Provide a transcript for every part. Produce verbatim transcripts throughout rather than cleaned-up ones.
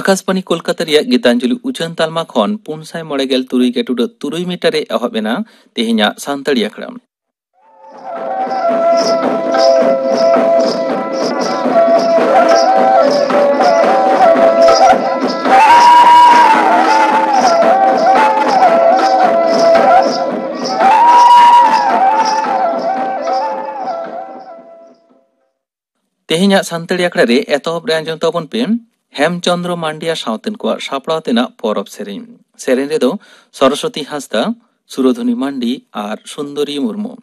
ᱟᱠᱟᱥᱵᱟᱬᱤ ᱠᱳᱞᱠᱟᱛᱟ ᱨᱮᱭᱟᱜ ᱜᱤᱛᱟᱧᱡᱚᱞᱤ ᱩᱪᱷᱟᱹᱱ ᱛᱟᱞᱢᱟ ᱠᱷᱚᱱ ᱯᱩᱱ ᱥᱟᱭ ᱢᱚᱬᱮ ᱜᱮᱞ ᱛᱩᱨᱩᱭ ᱜᱮᱴᱩᱰᱟᱹ ᱛᱩᱨᱩᱭ ᱢᱤᱴᱟᱨ ᱨᱮ ᱮᱦᱚᱵ ᱮᱱᱟ ᱛᱮᱦᱮᱧᱟᱜ ᱥᱟᱱᱛᱟᱲᱤ ᱟᱠᱷᱲᱟ᱾ ᱛᱮᱦᱮᱧᱟᱜ ᱥᱟᱱᱛᱟᱲᱤ ᱟᱠᱷᱲᱟ ᱨᱮ ᱮᱛᱚᱦᱚᱵ ᱨᱮ ᱟᱸᱡᱚᱢ ᱛᱟᱵᱚᱱ ᱯᱮ ᱦᱮᱢᱪᱚᱸᱫᱽᱨᱚ ᱢᱟᱱᱰᱤ ᱟᱨ ᱥᱟᱶᱛᱮᱱ ᱠᱚᱣᱟᱜ ᱥᱟᱯᱲᱟᱣ ᱛᱮᱱᱟᱜ ᱯᱚᱨᱚᱵᱽ ᱥᱮᱨᱮᱧ᱾ ᱥᱮᱨᱮᱧ ᱨᱮᱫᱚ ᱥᱚᱨᱚᱥᱚᱛᱤ ᱦᱟᱸᱥᱫᱟ, ᱥᱩᱨᱚᱫᱷᱩᱱᱤ ᱢᱟᱱᱰᱤ ᱟᱨ ᱥᱩᱱᱫᱚᱨᱤ ᱢᱩᱨᱢᱩ᱾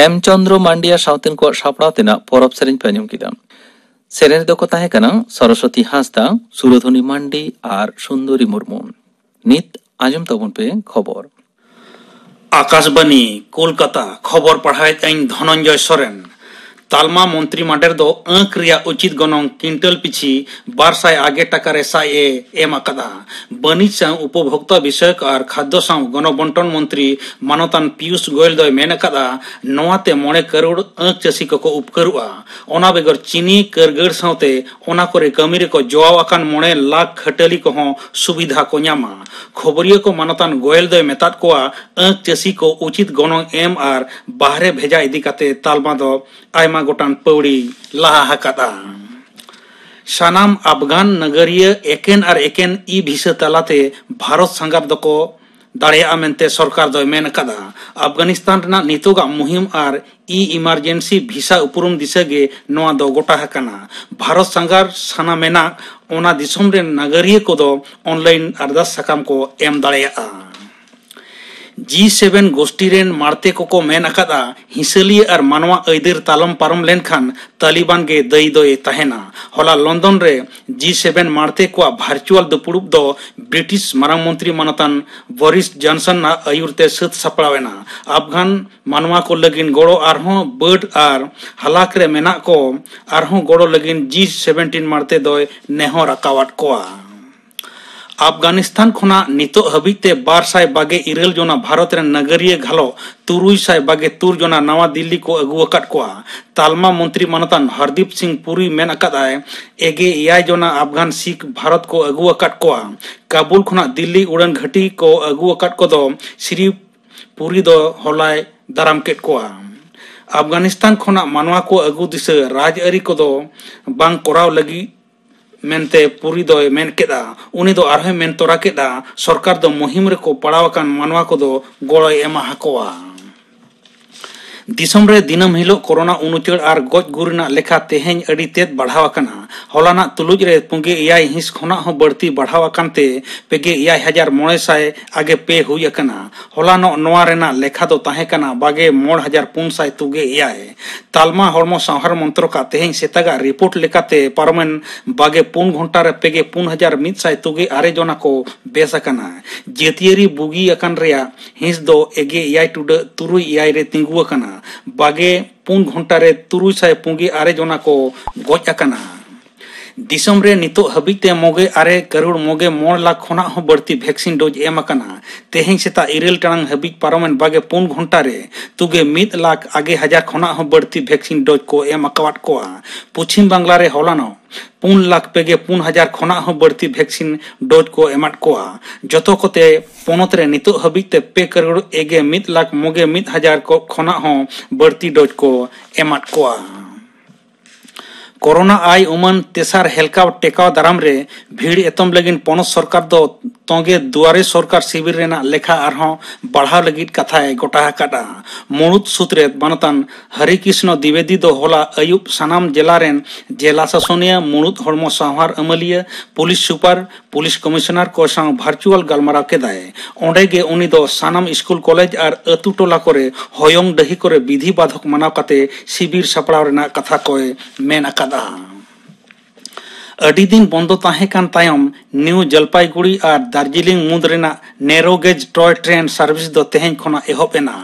ᱮᱢ ᱪᱚᱱᱫᱨᱚ ᱢᱟᱱᱰᱤᱭᱟ ᱥᱟᱶᱛᱮᱱ ᱠᱚᱣᱟᱜ ᱥᱟᱯᱲᱟᱣ ᱛᱮᱱᱟᱜ ᱯᱚᱨᱚᱵᱽ ᱥᱮᱨᱮᱧ ᱯᱮ ᱟᱸᱡᱚᱢ ᱠᱮᱫᱟ᱾ ᱥᱮᱨᱮᱧ ᱨᱮᱫᱚ ᱠᱚ ᱛᱟᱦᱮᱸ ᱠᱟᱱᱟ ᱥᱚᱨᱚᱥᱚᱛᱤ ᱦᱟᱸᱥᱫᱟ, ᱥᱩᱨᱚᱫᱷᱚᱱᱤ ᱢᱟᱱᱰᱤ ᱟᱨ ᱥᱩᱱᱫᱚᱨᱤ ᱢᱩᱨᱢᱩ᱾ ᱱᱤᱛ ᱟᱸᱡᱚᱢ ᱛᱟᱵᱚᱱ ᱯᱮ ᱠᱷᱚᱵᱚᱨ᱾ ᱟᱠᱟᱥᱵᱟᱱᱤ, ᱠᱳᱞᱠᱟᱛᱟ, ᱠᱷᱚᱵᱚᱨ ᱯᱟᱲᱦᱟᱣᱮᱫ ᱟᱹᱧ ᱫᱷᱚᱱᱚᱱᱡᱚᱭ ᱥᱚᱨᱮᱱ᱾ ᱛᱟᱞᱢᱟ ᱢᱚᱱᱛᱨᱤ ᱢᱟᱰᱮᱨ ᱫᱚ ᱟᱸᱠ ᱨᱮᱭᱟᱜ ᱩᱪᱤᱛ ᱜᱚᱱᱚᱝ ᱠᱤᱱᱴᱟᱞ ᱯᱤᱪᱷᱤ ᱵᱟᱨ ᱥᱟᱭ ᱟᱜᱮ ᱴᱟᱠᱟ ᱨᱮ ᱥᱟᱭ ᱮ ᱮᱢ ᱟᱠᱟᱫᱟ᱾ ᱵᱟᱹᱱᱤᱡᱽ ᱥᱟᱶ ᱩᱯᱚᱵᱷᱳᱠᱛᱟ ᱵᱤᱥᱚᱭᱚᱠ ᱟᱨ ᱠᱷᱟᱫᱽᱫᱚ ᱥᱟᱶ ᱜᱚᱱᱚᱵᱚᱱᱴᱚᱱ ᱢᱚᱱᱛᱨᱤ ᱢᱟᱱᱚᱛᱟᱱ ᱯᱤᱭᱩᱥ ᱜᱳᱭᱮᱞ ᱫᱚᱭ ᱢᱮᱱ ᱟᱠᱟᱫᱟ, ᱱᱚᱣᱟᱛᱮ ᱢᱚᱬᱮ ᱠᱟᱨᱳᱲ ᱟᱸᱠ ᱪᱟᱹᱥᱤ ᱠᱚᱠᱚ ᱩᱯᱠᱟᱹᱨᱚᱜᱼᱟ᱾ ᱚᱱᱟ ᱵᱮᱜᱚᱨ ᱪᱤᱱᱤ, ᱠᱟᱹᱨᱜᱟᱹᱲ ᱥᱟᱶᱛᱮ ᱚᱱᱟ ᱠᱚᱨᱮ ᱠᱟᱹᱢᱤ ᱨᱮᱠᱚ ᱡᱚᱣᱟᱣ ᱟᱠᱟᱱ ᱢᱚᱬᱮ ᱞᱟᱠᱷ ᱠᱷᱟᱹᱴᱟᱹᱞᱤ ᱠᱚᱦᱚᱸ ᱥᱩᱵᱤᱫᱷᱟ ᱠᱚ ᱧᱟᱢᱟ᱾ ᱠᱷᱚᱵᱚᱨᱤᱭᱟᱹ ᱠᱚ ᱢᱟᱱᱚᱛᱟᱱ ᱜᱳᱭᱮᱞ ᱫᱚᱭ ᱢᱮᱛᱟᱫ ᱠᱚᱣᱟ, ᱟᱸᱠ ᱪᱟᱹᱥᱤ ᱠᱚ ᱩᱪᱤᱛ ᱜᱚᱱᱚᱝ ᱮᱢ ᱟᱨ ᱵᱟᱦᱨᱮ ᱵᱷᱮᱡᱟ ᱤᱫᱤ ᱠᱟᱛᱮ ᱛᱟᱞᱢᱟ ᱫᱚ ᱟᱭᱢᱟ ᱜᱚᱴᱟᱝ ᱯᱟᱹᱣᱲᱤ ᱞᱟᱦᱟ ᱟᱠᱟᱫᱼᱟ᱾ ᱥᱟᱱᱟᱢ ᱟᱯᱷᱜᱟᱱ ᱱᱟᱜᱟᱨᱤᱭᱟᱹ ᱮᱠᱮᱱ ᱟᱨ ᱮᱠᱮᱱ ᱤ ᱵᱷᱤᱥᱟᱹ ᱛᱟᱞᱟᱛᱮ ᱵᱷᱟᱨᱚᱛ ᱥᱟᱸᱜᱷᱟᱨ ᱫᱚᱠᱚ ᱫᱟᱲᱮᱭᱟᱜᱼᱟ ᱢᱮᱱᱛᱮ ᱥᱚᱨᱠᱟᱨ ᱫᱚᱭ ᱢᱮᱱ ᱟᱠᱟᱫᱟ᱾ ᱟᱯᱷᱜᱟᱱᱤᱥᱛᱟᱱ ᱨᱮᱱᱟᱜ ᱱᱤᱛᱚᱜᱟᱜ ᱢᱩᱦᱤᱢ ᱟᱨ ᱤ ᱤᱢᱟᱨᱡᱮᱱᱥᱤ ᱵᱷᱤᱥᱟ ᱩᱯᱨᱩᱢ ᱫᱤᱥᱟᱹ ᱜᱮ ᱱᱚᱣᱟ ᱫᱚ ᱜᱚᱴᱟ ᱟᱠᱟᱱᱟ᱾ ᱵᱷᱟᱨᱚᱛ ᱥᱟᱸᱜᱷᱟᱨ ᱥᱟᱱᱟ ᱢᱮᱱᱟᱜ ᱚᱱᱟ ᱫᱤᱥᱚᱢ ᱨᱮᱱ ᱱᱟᱜᱟᱨᱤᱭᱟᱹ ᱠᱚᱫᱚ ᱚᱱᱞᱟᱭᱤᱱ ᱟᱨᱫᱟᱥ ᱥᱟᱠᱟᱢ ᱠᱚ ᱮᱢ ᱫᱟᱲᱮᱭᱟᱜᱼᱟ᱾ ᱡᱤ ᱥᱮᱵᱷᱮᱱ ᱜᱳᱥᱴᱤ ᱨᱮᱱ ᱢᱟᱲᱛᱮ ᱠᱚᱠᱚ ᱢᱮᱱ ᱟᱠᱟᱫᱼᱟ, ᱦᱤᱥᱟᱹᱞᱤᱭᱟᱹ ᱟᱨ ᱢᱟᱱᱣᱟ ᱟᱹᱭᱫᱟᱹᱨ ᱛᱟᱞᱚᱢ ᱯᱟᱨᱚᱢ ᱞᱮᱱᱠᱷᱟᱱ ᱛᱟᱞᱤᱵᱟᱱ ᱜᱮ ᱫᱟᱹᱭᱤ ᱫᱚᱭ ᱛᱟᱦᱮᱱᱟ᱾ ᱦᱚᱞᱟ ᱞᱚᱱᱰᱚᱱ ᱨᱮ ᱡᱤ ᱥᱮᱵᱷᱮᱱ ᱢᱟᱲᱛᱮ ᱠᱚᱣᱟᱜ ᱵᱷᱟᱨᱪᱩᱣᱟᱞ ᱫᱩᱯᱩᱲᱩᱵ ᱫᱚ ᱵᱨᱤᱴᱤᱥ ᱢᱟᱨᱟᱝ ᱢᱚᱱᱛᱨᱤ ᱢᱟᱱᱚᱛᱟᱱ ᱵᱚᱨᱤᱥ ᱡᱚᱱᱥᱚᱱ ᱟᱜ ᱟᱹᱭᱩᱨ ᱛᱮ ᱥᱟᱹᱛ ᱥᱟᱯᱲᱟᱣ ᱮᱱᱟ᱾ ᱟᱯᱷᱜᱟᱱ ᱢᱟᱱᱣᱟ ᱠᱚ ᱞᱟᱹᱜᱤᱫ ᱜᱚᱲᱚ ᱟᱨᱦᱚᱸ ᱵᱟᱹᱰ ᱟᱨ ᱦᱟᱞᱟᱠ ᱨᱮ ᱢᱮᱱᱟᱜ ᱠᱚ ᱟᱨᱦᱚᱸ ᱜᱚᱲᱚ ᱞᱟᱹᱜᱤᱫ ᱡᱤ ᱥᱮᱵᱷᱮᱱᱴᱤᱱ ᱢᱟᱲᱛᱮ ᱫᱚᱭ ᱱᱮᱦᱚᱨ ᱟᱠᱟᱣᱟᱫ ᱠᱚᱣᱟ᱾ ᱟᱯᱷᱜᱟᱱᱤᱥᱛᱟᱱ ᱠᱷᱚᱱᱟᱜ ᱱᱤᱛᱚᱜ ᱦᱟᱹᱵᱤᱡ ᱛᱮ ᱵᱟᱨ ᱥᱟᱭ ᱵᱟᱜᱮ ᱤᱨᱟᱹᱞ ᱡᱚᱱᱟ ᱵᱷᱟᱨᱚᱛ ᱨᱮᱱ ᱱᱟᱜᱟᱨᱤᱭᱟᱹ ᱜᱷᱟᱞᱚ ᱛᱩᱨᱩᱭ ᱥᱟᱭ ᱵᱟᱜᱮ ᱛᱩᱨ ᱡᱚᱱᱟ ᱱᱟᱣᱟ ᱫᱤᱞᱞᱤ ᱠᱚ ᱟᱹᱜᱩ ᱟᱠᱟᱫ ᱠᱚᱣᱟ᱾ ᱛᱟᱞᱢᱟ ᱢᱚᱱᱛᱨᱤ ᱢᱟᱱᱚᱛᱟᱱ ᱦᱚᱨᱫᱤᱯ ᱥᱤᱝ ᱯᱩᱨᱤ ᱢᱮᱱ ᱟᱠᱟᱫᱟᱭ, ᱮᱜᱮ ᱮᱭᱟᱭ ᱡᱚᱱᱟ ᱟᱯᱷᱜᱟᱱ ᱥᱤᱠᱷ ᱵᱷᱟᱨᱚᱛ ᱠᱚ ᱟᱹᱜᱩ ᱟᱠᱟᱫ ᱠᱚᱣᱟ᱾ ᱠᱟᱵᱩᱞ ᱠᱷᱚᱱᱟᱜ ᱫᱤᱞᱞᱤ ᱩᱰᱟᱹᱱ ᱜᱷᱟᱹᱴᱤ ᱠᱚ ᱟᱹᱜᱩ ᱟᱠᱟᱫ ᱠᱚᱫᱚ ᱥᱨᱤ ᱯᱩᱨᱤ ᱫᱚ ᱦᱚᱞᱟᱭ ᱫᱟᱨᱟᱢ ᱠᱮᱫ ᱠᱚᱣᱟ᱾ ᱟᱯᱷᱜᱟᱱᱤᱥᱛᱟᱱ ᱠᱷᱚᱱᱟᱜ ᱢᱟᱱᱣᱟ ᱠᱚ ᱟᱹᱜᱩ ᱫᱤᱥᱟᱹ ᱨᱟᱡᱽᱟᱹᱨᱤ ᱠᱚᱫᱚ ᱵᱟᱝ ᱠᱚᱨᱟᱣ ᱞᱟᱹᱜᱤᱫ ᱢᱮᱱᱛᱮ ᱯᱩᱨᱤ ᱫᱚᱭ ᱢᱮᱱ ᱠᱮᱫᱼᱟ᱾ ᱩᱱᱤ ᱫᱚ ᱟᱨᱦᱚᱸᱭ ᱢᱮᱱ ᱛᱚᱨᱟ ᱠᱮᱫᱼᱟ, ᱥᱚᱨᱠᱟᱨ ᱫᱚ ᱢᱩᱦᱤᱢ ᱨᱮᱠᱚ ᱯᱟᱲᱟᱣ ᱟᱠᱟᱱ ᱢᱟᱱᱣᱟ ᱠᱚᱫᱚ ᱜᱚᱲᱚᱭ ᱮᱢᱟ ᱟᱠᱚᱣᱟ᱾ ᱫᱤᱥᱚᱢ ᱨᱮ ᱫᱤᱱᱟᱹᱢ ᱦᱤᱞᱳᱜ ᱠᱳᱨᱳᱱᱟ ᱩᱱᱩᱪᱟᱹᱲ ᱟᱨ ᱜᱚᱡ ᱜᱩᱨ ᱨᱮᱱᱟᱜ ᱞᱮᱠᱷᱟ ᱛᱮᱦᱮᱧ ᱟᱹᱰᱤ ᱛᱮᱫ ᱵᱟᱲᱦᱟᱣ ᱟᱠᱟᱱᱟ᱾ ᱦᱚᱞᱟᱱᱟᱜ ᱛᱩᱞᱩᱡ ᱨᱮ ᱯᱩᱸᱜᱮ ᱮᱭᱟᱭ ᱦᱤᱸᱥ ᱠᱷᱚᱱᱟᱜ ᱦᱚᱸ ᱵᱟᱹᱲᱛᱤ ᱵᱟᱲᱦᱟᱣ ᱟᱠᱟᱱ ᱛᱮ ᱯᱮᱜᱮ ᱮᱭᱟᱭ ᱦᱟᱡᱟᱨ ᱢᱚᱬᱮ ᱥᱟᱭ ᱟᱜᱮ ᱯᱮ ᱦᱩᱭ ᱟᱠᱟᱱᱟ᱾ ᱦᱚᱞᱟᱱᱚᱜ ᱱᱚᱣᱟ ᱨᱮᱱᱟᱜ ᱞᱮᱠᱷᱟ ᱫᱚ ᱛᱟᱦᱮᱸ ᱠᱟᱱᱟ ᱵᱟᱜᱮ ᱢᱚᱬ ᱦᱟᱡᱟᱨ ᱯᱩᱱ ᱥᱟᱭ ᱛᱩᱜᱮ ᱮᱭᱟᱭ᱾ ᱛᱟᱞᱢᱟ ᱦᱚᱲᱢᱚ ᱥᱟᱶᱦᱟᱨ ᱢᱚᱱᱛᱨᱚᱠᱟᱜ ᱛᱮᱦᱮᱧ ᱥᱮᱛᱟᱜᱟᱜ ᱨᱤᱯᱳᱨᱴ ᱞᱮᱠᱟᱛᱮ ᱯᱟᱨᱚᱢᱮᱱ ᱵᱟᱜᱮ ᱯᱩᱱ ᱜᱷᱚᱱᱴᱟ ᱨᱮ ᱯᱮᱜᱮ ᱯᱩᱱ ᱦᱟᱡᱟᱨ ᱢᱤᱫ ᱥᱟᱭ ᱛᱩᱜᱮ ᱟᱨᱮ ᱡᱚᱱᱟ ᱠᱚ ᱵᱮᱥ ᱟᱠᱟᱱᱟ᱾ ᱡᱟᱹᱛᱤᱭᱟᱹᱨᱤ ᱵᱩᱜᱤ ᱟᱠᱟᱱ ᱨᱮᱭᱟᱜ ᱦᱤᱸᱥ ᱫᱚ ᱮᱜᱮ ᱮᱭᱟᱭ ᱴᱩᱰᱟᱹᱜ ᱛᱩᱨᱩᱭ ᱮᱭᱟᱭ ᱨᱮ ᱛᱤᱸᱜᱩ ᱟᱠᱟᱱᱟ᱾ ᱵᱟᱜᱮ ᱯᱩᱱ ᱜᱷᱚᱱᱴᱟ ᱨᱮ ᱛᱩᱨᱩᱭ ᱥᱟᱭ ᱯᱩᱸᱜᱮ ᱟᱨᱮ ᱡᱚᱱᱟ ᱠᱚ ᱜᱚᱡ ᱟᱠᱟᱱᱟ᱾ ᱫᱤᱥᱚᱢ ᱨᱮ ᱱᱤᱛᱚᱜ ᱦᱟᱹᱵᱤᱡ ᱛᱮ ᱢᱚᱜᱮ ᱟᱨᱮ ᱠᱟᱨᱳᱲ ᱢᱚᱜᱮ ᱢᱚᱬ ᱞᱟᱠᱷ ᱠᱷᱚᱱᱟᱜ ᱦᱚᱸ ᱵᱟᱹᱲᱛᱤ ᱵᱷᱮᱠᱥᱤᱱ ᱰᱳᱡᱽ ᱮᱢ ᱟᱠᱟᱱᱟ᱾ ᱛᱮᱦᱮᱧ ᱥᱮᱛᱟᱜ ᱤᱨᱟᱹᱞ ᱴᱟᱲᱟᱝ ᱦᱟᱹᱵᱤᱡ ᱯᱟᱨᱚᱢᱮᱱ ᱵᱟᱜᱮ ᱯᱩᱱ ᱜᱷᱚᱱᱴᱟ ᱨᱮ ᱛᱩᱜᱮ ᱢᱤᱫ ᱞᱟᱠᱷ ᱟᱜᱮ ᱦᱟᱡᱟᱨ ᱠᱷᱚᱱᱟᱜ ᱦᱚᱸ ᱵᱟᱹᱲᱛᱤ ᱵᱷᱮᱠᱥᱤᱱ ᱰᱳᱡᱽ ᱠᱚ ᱮᱢ ᱟᱠᱟᱣᱟᱫ ᱠᱚᱣᱟ᱾ ᱯᱚᱪᱷᱤᱢ ᱵᱟᱝᱞᱟ ᱨᱮ ᱦᱚᱞᱟᱱᱚᱜ ᱯᱩᱱ ᱞᱟᱠᱷ ᱯᱮᱜᱮ ᱯᱩᱱ ᱦᱟᱡᱟᱨ ᱠᱷᱚᱱᱟᱜ ᱦᱚᱸ ᱵᱟᱹᱲᱛᱤ ᱵᱷᱮᱠᱥᱤᱱ ᱰᱳᱡᱽ ᱠᱚ ᱮᱢᱟᱫ ᱠᱚᱣᱟ᱾ ᱡᱚᱛᱚ ᱠᱚᱛᱮ ᱯᱚᱱᱚᱛ ᱨᱮ ᱱᱤᱛᱚᱜ ᱦᱟᱹᱵᱤᱡ ᱛᱮ ᱯᱮ ᱠᱟᱨᱳᱲ ᱮᱜᱮ ᱢᱤᱫ ᱞᱟᱠᱷ ᱢᱚᱜᱮ ᱢᱤᱫ ᱦᱟᱡᱟᱨ ᱠᱚ ᱠᱷᱚᱱᱟᱜ ᱦᱚᱸ ᱵᱟᱹᱲᱛᱤ ᱰᱳᱡᱽ ᱠᱚ ᱮᱢᱟᱫ ᱠᱚᱣᱟ᱾ ᱠᱳᱨᱳᱱᱟ ᱟᱭ ᱩᱢᱟᱹᱱ ᱛᱮᱥᱟᱨ ᱦᱮᱞᱠᱟᱣ ᱴᱮᱠᱟᱣ ᱫᱟᱨᱟᱢ ᱨᱮ ᱵᱷᱤᱲ ᱮᱛᱚᱢ ᱞᱟᱹᱜᱤᱫ ᱯᱚᱱᱚᱛ ᱥᱚᱨᱠᱟᱨ ᱫᱚ ᱛᱚᱸᱜᱮ ᱫᱩᱣᱟᱨᱮ ᱥᱚᱨᱠᱟᱨ ᱥᱤᱵᱤᱨ ᱨᱮᱱᱟᱜ ᱞᱮᱠᱷᱟ ᱟᱨᱦᱚᱸ ᱵᱟᱲᱦᱟᱣ ᱞᱟᱹᱜᱤᱫ ᱠᱟᱛᱷᱟᱭ ᱜᱚᱴᱟ ᱟᱠᱟᱫᱼᱟ᱾ ᱢᱩᱲᱩᱫ ᱥᱩᱛᱨᱮᱛ ᱢᱟᱱᱚᱛᱟᱱ ᱦᱟᱨᱤ ᱠᱨᱤᱥᱱᱚ ᱫᱤᱵᱮᱫᱤ ᱫᱚ ᱦᱚᱞᱟ ᱟᱹᱭᱩᱵ ᱥᱟᱱᱟᱢ ᱡᱮᱞᱟ ᱨᱮᱱ ᱡᱮᱞᱟ ᱥᱟᱥᱚᱱᱤᱭᱟᱹ, ᱢᱩᱲᱩᱫ ᱦᱚᱲᱢᱚ ᱥᱟᱶᱦᱟᱨ ᱟᱹᱢᱟᱹᱞᱤᱭᱟᱹ, ᱯᱩᱞᱤᱥ ᱥᱩᱯᱟᱨ, ᱯᱩᱞᱤᱥ ᱠᱚᱢᱤᱥᱚᱱᱟᱨ ᱠᱚ ᱥᱟᱶ ᱵᱷᱟᱨᱪᱩᱣᱟᱞ ᱜᱟᱞᱢᱟᱨᱟᱣ ᱠᱮᱫᱟᱭ᱾ ᱚᱸᱰᱮ ᱜᱮ ᱩᱱᱤ ᱫᱚ ᱥᱟᱱᱟᱢ ᱥᱠᱩᱞ, ᱠᱚᱞᱮᱡᱽ ᱟᱨ ᱟᱹᱛᱩ ᱴᱚᱞᱟ ᱠᱚᱨᱮ ᱦᱚᱭᱚᱝ ᱰᱟᱹᱦᱤ ᱠᱚᱨᱮ ᱵᱤᱫᱷᱤ ᱵᱟᱫᱷᱚᱠ ᱢᱟᱱᱟᱣ ᱠᱟᱛᱮ ᱥᱤᱵᱤᱨ ᱥᱟᱯᱲᱟᱣ ᱨᱮᱱᱟᱜ ᱠᱟᱛᱷᱟ ᱠᱚᱭ ᱢᱮᱱ ᱟᱠᱟᱫᱼᱟ᱾ ᱟᱹᱰᱤ ᱫᱤᱱ ᱵᱚᱱᱫᱚ ᱛᱟᱦᱮᱸ ᱠᱟᱱ ᱛᱟᱭᱚᱢ ᱱᱤᱭᱩ ᱡᱚᱞᱯᱟᱭᱜᱩᱲᱤ ᱟᱨ ᱫᱟᱨᱡᱤᱞᱤᱝ ᱢᱩᱫᱽ ᱨᱮᱱᱟᱜ ᱱᱮᱨᱳ ᱜᱮᱡᱽ ᱴᱚᱭ ᱴᱨᱮᱱ ᱥᱟᱨᱵᱷᱤᱥ ᱫᱚ ᱛᱮᱦᱮᱧ ᱠᱷᱚᱱᱟᱜ ᱮᱦᱚᱵ ᱮᱱᱟ᱾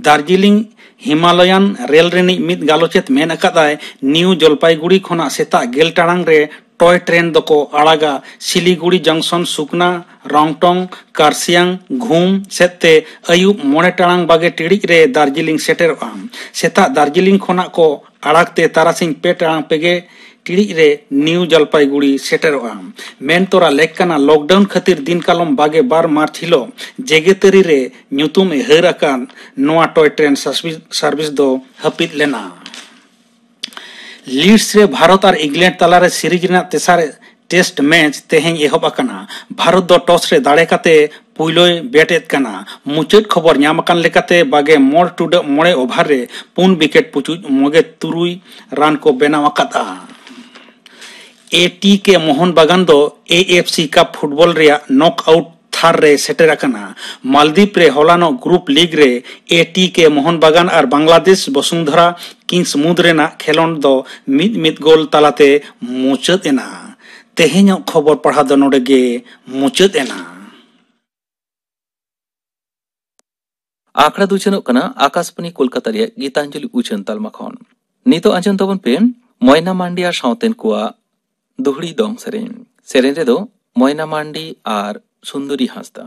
ᱫᱟᱨᱡᱤᱞᱤᱝ ᱦᱤᱢᱟᱞᱚᱭᱟᱱ ᱨᱮᱞ ᱨᱤᱱᱤᱡ ᱢᱤᱫ ᱜᱟᱞᱚᱪᱮᱛ ᱢᱮᱱ ᱟᱠᱟᱫᱟᱭ, ᱱᱤᱭᱩ ᱡᱚᱞᱯᱟᱭᱜᱩᱲᱤ ᱠᱷᱚᱱᱟᱜ ᱥᱮᱛᱟᱜ ᱜᱮᱞ ᱴᱟᱲᱟᱝ ᱨᱮ ᱴᱚᱭ ᱴᱨᱮᱱ ᱫᱚᱠᱚ ᱟᱲᱟᱜᱟ ᱥᱤᱞᱤᱜᱩᱲᱤ ᱡᱚᱝᱥᱚᱱ ᱥᱩᱠᱱᱟ, ᱨᱚᱝᱴᱚᱝ, ᱠᱟᱨᱥᱤᱭᱟᱝ, ᱜᱷᱩᱢ ᱥᱮᱫ ᱛᱮ ᱟᱹᱭᱩᱵ ᱢᱚᱬᱮ ᱴᱟᱲᱟᱝ ᱵᱟᱜᱮ ᱴᱤᱲᱤᱡ ᱨᱮ ᱫᱟᱨᱡᱤᱞᱤᱝ ᱥᱮᱴᱮᱨᱚᱜᱼᱟ᱾ ᱥᱮᱛᱟᱜ ᱫᱟᱨᱡᱤᱞᱤᱝ ᱠᱷᱚᱱᱟᱜ ᱠᱚ ᱟᱲᱟᱜ ᱛᱮ ᱛᱟᱨᱟᱥᱤᱧ ᱯᱮ ᱴᱟᱲᱟᱝ ᱯᱮᱜᱮ ᱴᱤᱲᱤᱡ ᱨᱮ ᱱᱤᱭᱩ ᱡᱚᱞᱯᱟᱭᱜᱩᱲᱤ ᱥᱮᱴᱮᱨᱚᱜᱼᱟ᱾ ᱢᱮᱱ ᱛᱚᱨᱟ ᱞᱮᱠ ᱠᱟᱱᱟ, ᱞᱚᱠᱰᱟᱣᱩᱱ ᱠᱷᱟᱹᱛᱤᱨ ᱫᱤᱱ ᱠᱟᱞᱚᱢ ᱵᱟᱜᱮ ᱵᱟᱨ ᱢᱟᱨᱪ ᱦᱤᱞᱳᱜ ᱡᱮᱜᱮᱛᱟᱹᱨᱤ ᱨᱮ ᱧᱩᱛᱩᱢ ᱮ ᱦᱟᱹᱨ ᱟᱠᱟᱱ ᱱᱚᱣᱟ ᱴᱚᱭ ᱴᱨᱮᱱ ᱥᱟᱨᱵᱷᱤᱥ, ᱥᱟᱨᱵᱷᱤᱥ ᱫᱚ ᱦᱟᱹᱯᱤᱫ ᱞᱮᱱᱟ᱾ ᱞᱤᱰᱥ ᱨᱮ ᱵᱷᱟᱨᱚᱛ ᱟᱨ ᱤᱝᱞᱮᱱᱰ ᱛᱟᱞᱟᱨᱮ ᱥᱤᱨᱤᱡᱽ ᱨᱮᱱᱟᱜ ᱛᱮᱥᱟᱨ ᱴᱮᱥᱴ ᱢᱮᱪ ᱛᱮᱦᱮᱧ ᱮᱦᱚᱵ ᱟᱠᱟᱱᱟ᱾ ᱵᱷᱟᱨᱚᱛ ᱫᱚ ᱴᱚᱥ ᱨᱮ ᱫᱟᱲᱮ ᱠᱟᱛᱮ ᱯᱩᱭᱞᱩᱭ ᱵᱮᱴ ᱮᱫ ᱠᱟᱱᱟ᱾ ᱢᱩᱪᱟᱹᱫ ᱠᱷᱚᱵᱚᱨ ᱧᱟᱢ ᱟᱠᱟᱱ ᱞᱮᱠᱟᱛᱮ, ᱵᱟᱜᱮ ᱢᱚᱬᱮ ᱴᱩᱰᱟᱹᱜ ᱢᱚᱬᱮ ᱳᱵᱷᱟᱨ ᱨᱮ ᱯᱩᱱ ᱣᱤᱠᱮᱴ ᱯᱩᱪᱩᱡ ᱢᱚᱜᱮ ᱛᱩᱨᱩᱭ ᱨᱟᱱ ᱠᱚ ᱵᱮᱱᱟᱣ ᱟᱠᱟᱫᱼᱟ᱾ ᱮ ᱴᱤ ᱠᱮ ᱢᱳᱦᱚᱱ ᱵᱟᱜᱟᱱ ᱫᱚ ᱮ ᱮᱯᱷ ᱥᱤ ᱠᱟᱯ ᱯᱷᱩᱴᱵᱚᱞ ᱨᱮᱭᱟᱜ ᱱᱚᱠ ᱟᱣᱩᱴ ᱛᱷᱟᱨ ᱨᱮ ᱥᱮᱴᱮᱨ ᱟᱠᱟᱱᱟ᱾ ᱢᱟᱞᱫᱤᱯ ᱨᱮ ᱦᱚᱞᱟᱱᱚᱜ ᱜᱨᱩᱯ ᱞᱤᱜᱽ ᱨᱮ ᱮ ᱴᱤ ᱠᱮ ᱢᱳᱦᱚᱱ ᱵᱟᱜᱟᱱ ᱟᱨ ᱵᱟᱝᱞᱟᱫᱮᱥ ᱵᱚᱥᱩᱱᱫᱷᱚᱨᱟ ᱠᱤᱝᱥ ᱢᱩᱫᱽ ᱨᱮᱱᱟᱜ ᱠᱷᱮᱞᱚᱸᱰ ᱫᱚ ᱢᱤᱫ ᱢᱤᱫ ᱜᱳᱞ ᱛᱟᱞᱟᱛᱮ ᱢᱩᱪᱟᱹᱫ ᱮᱱᱟ᱾ ᱛᱮᱦᱮᱧᱟᱜ ᱠᱷᱚᱵᱚᱨ ᱯᱟᱲᱦᱟᱣ ᱫᱚ ᱱᱚᱰᱮ ᱜᱮ ᱢᱩᱪᱟᱹᱫ ᱮᱱᱟ᱾ ᱟᱠᱷᱲᱟ ᱫᱚ ᱩᱪᱷᱟᱹᱱᱚᱜ ᱠᱟᱱᱟ ᱟᱠᱟᱥᱵᱟᱱᱤ ᱠᱳᱞᱠᱟᱛᱟ ᱨᱮᱭᱟᱜ ᱜᱤᱛᱟᱧᱡᱚᱞᱤ ᱩᱪᱷᱟᱹᱱ ᱛᱟᱞᱢᱟ ᱠᱷᱚᱱ᱾ ᱱᱤᱛᱚᱜ ᱟᱸᱡᱚᱢ ᱛᱟᱵᱚᱱ ᱯᱮ ᱢᱚᱭᱱᱟ ᱢᱟᱱᱰᱤ ᱟᱨ ᱥᱟᱶᱛᱮᱱ ᱠᱚᱣᱟᱜ ᱫᱩᱦᱲᱤ ᱫᱚᱝ ᱥᱮᱨᱮᱧ᱾ ᱥᱮᱨᱮᱧ ᱨᱮᱫᱚ ᱢᱚᱭᱱᱟ ᱢᱟᱱᱰᱤ ᱟᱨ ᱥᱩᱱᱫᱚᱨᱤ ᱦᱟᱸᱥᱫᱟ᱾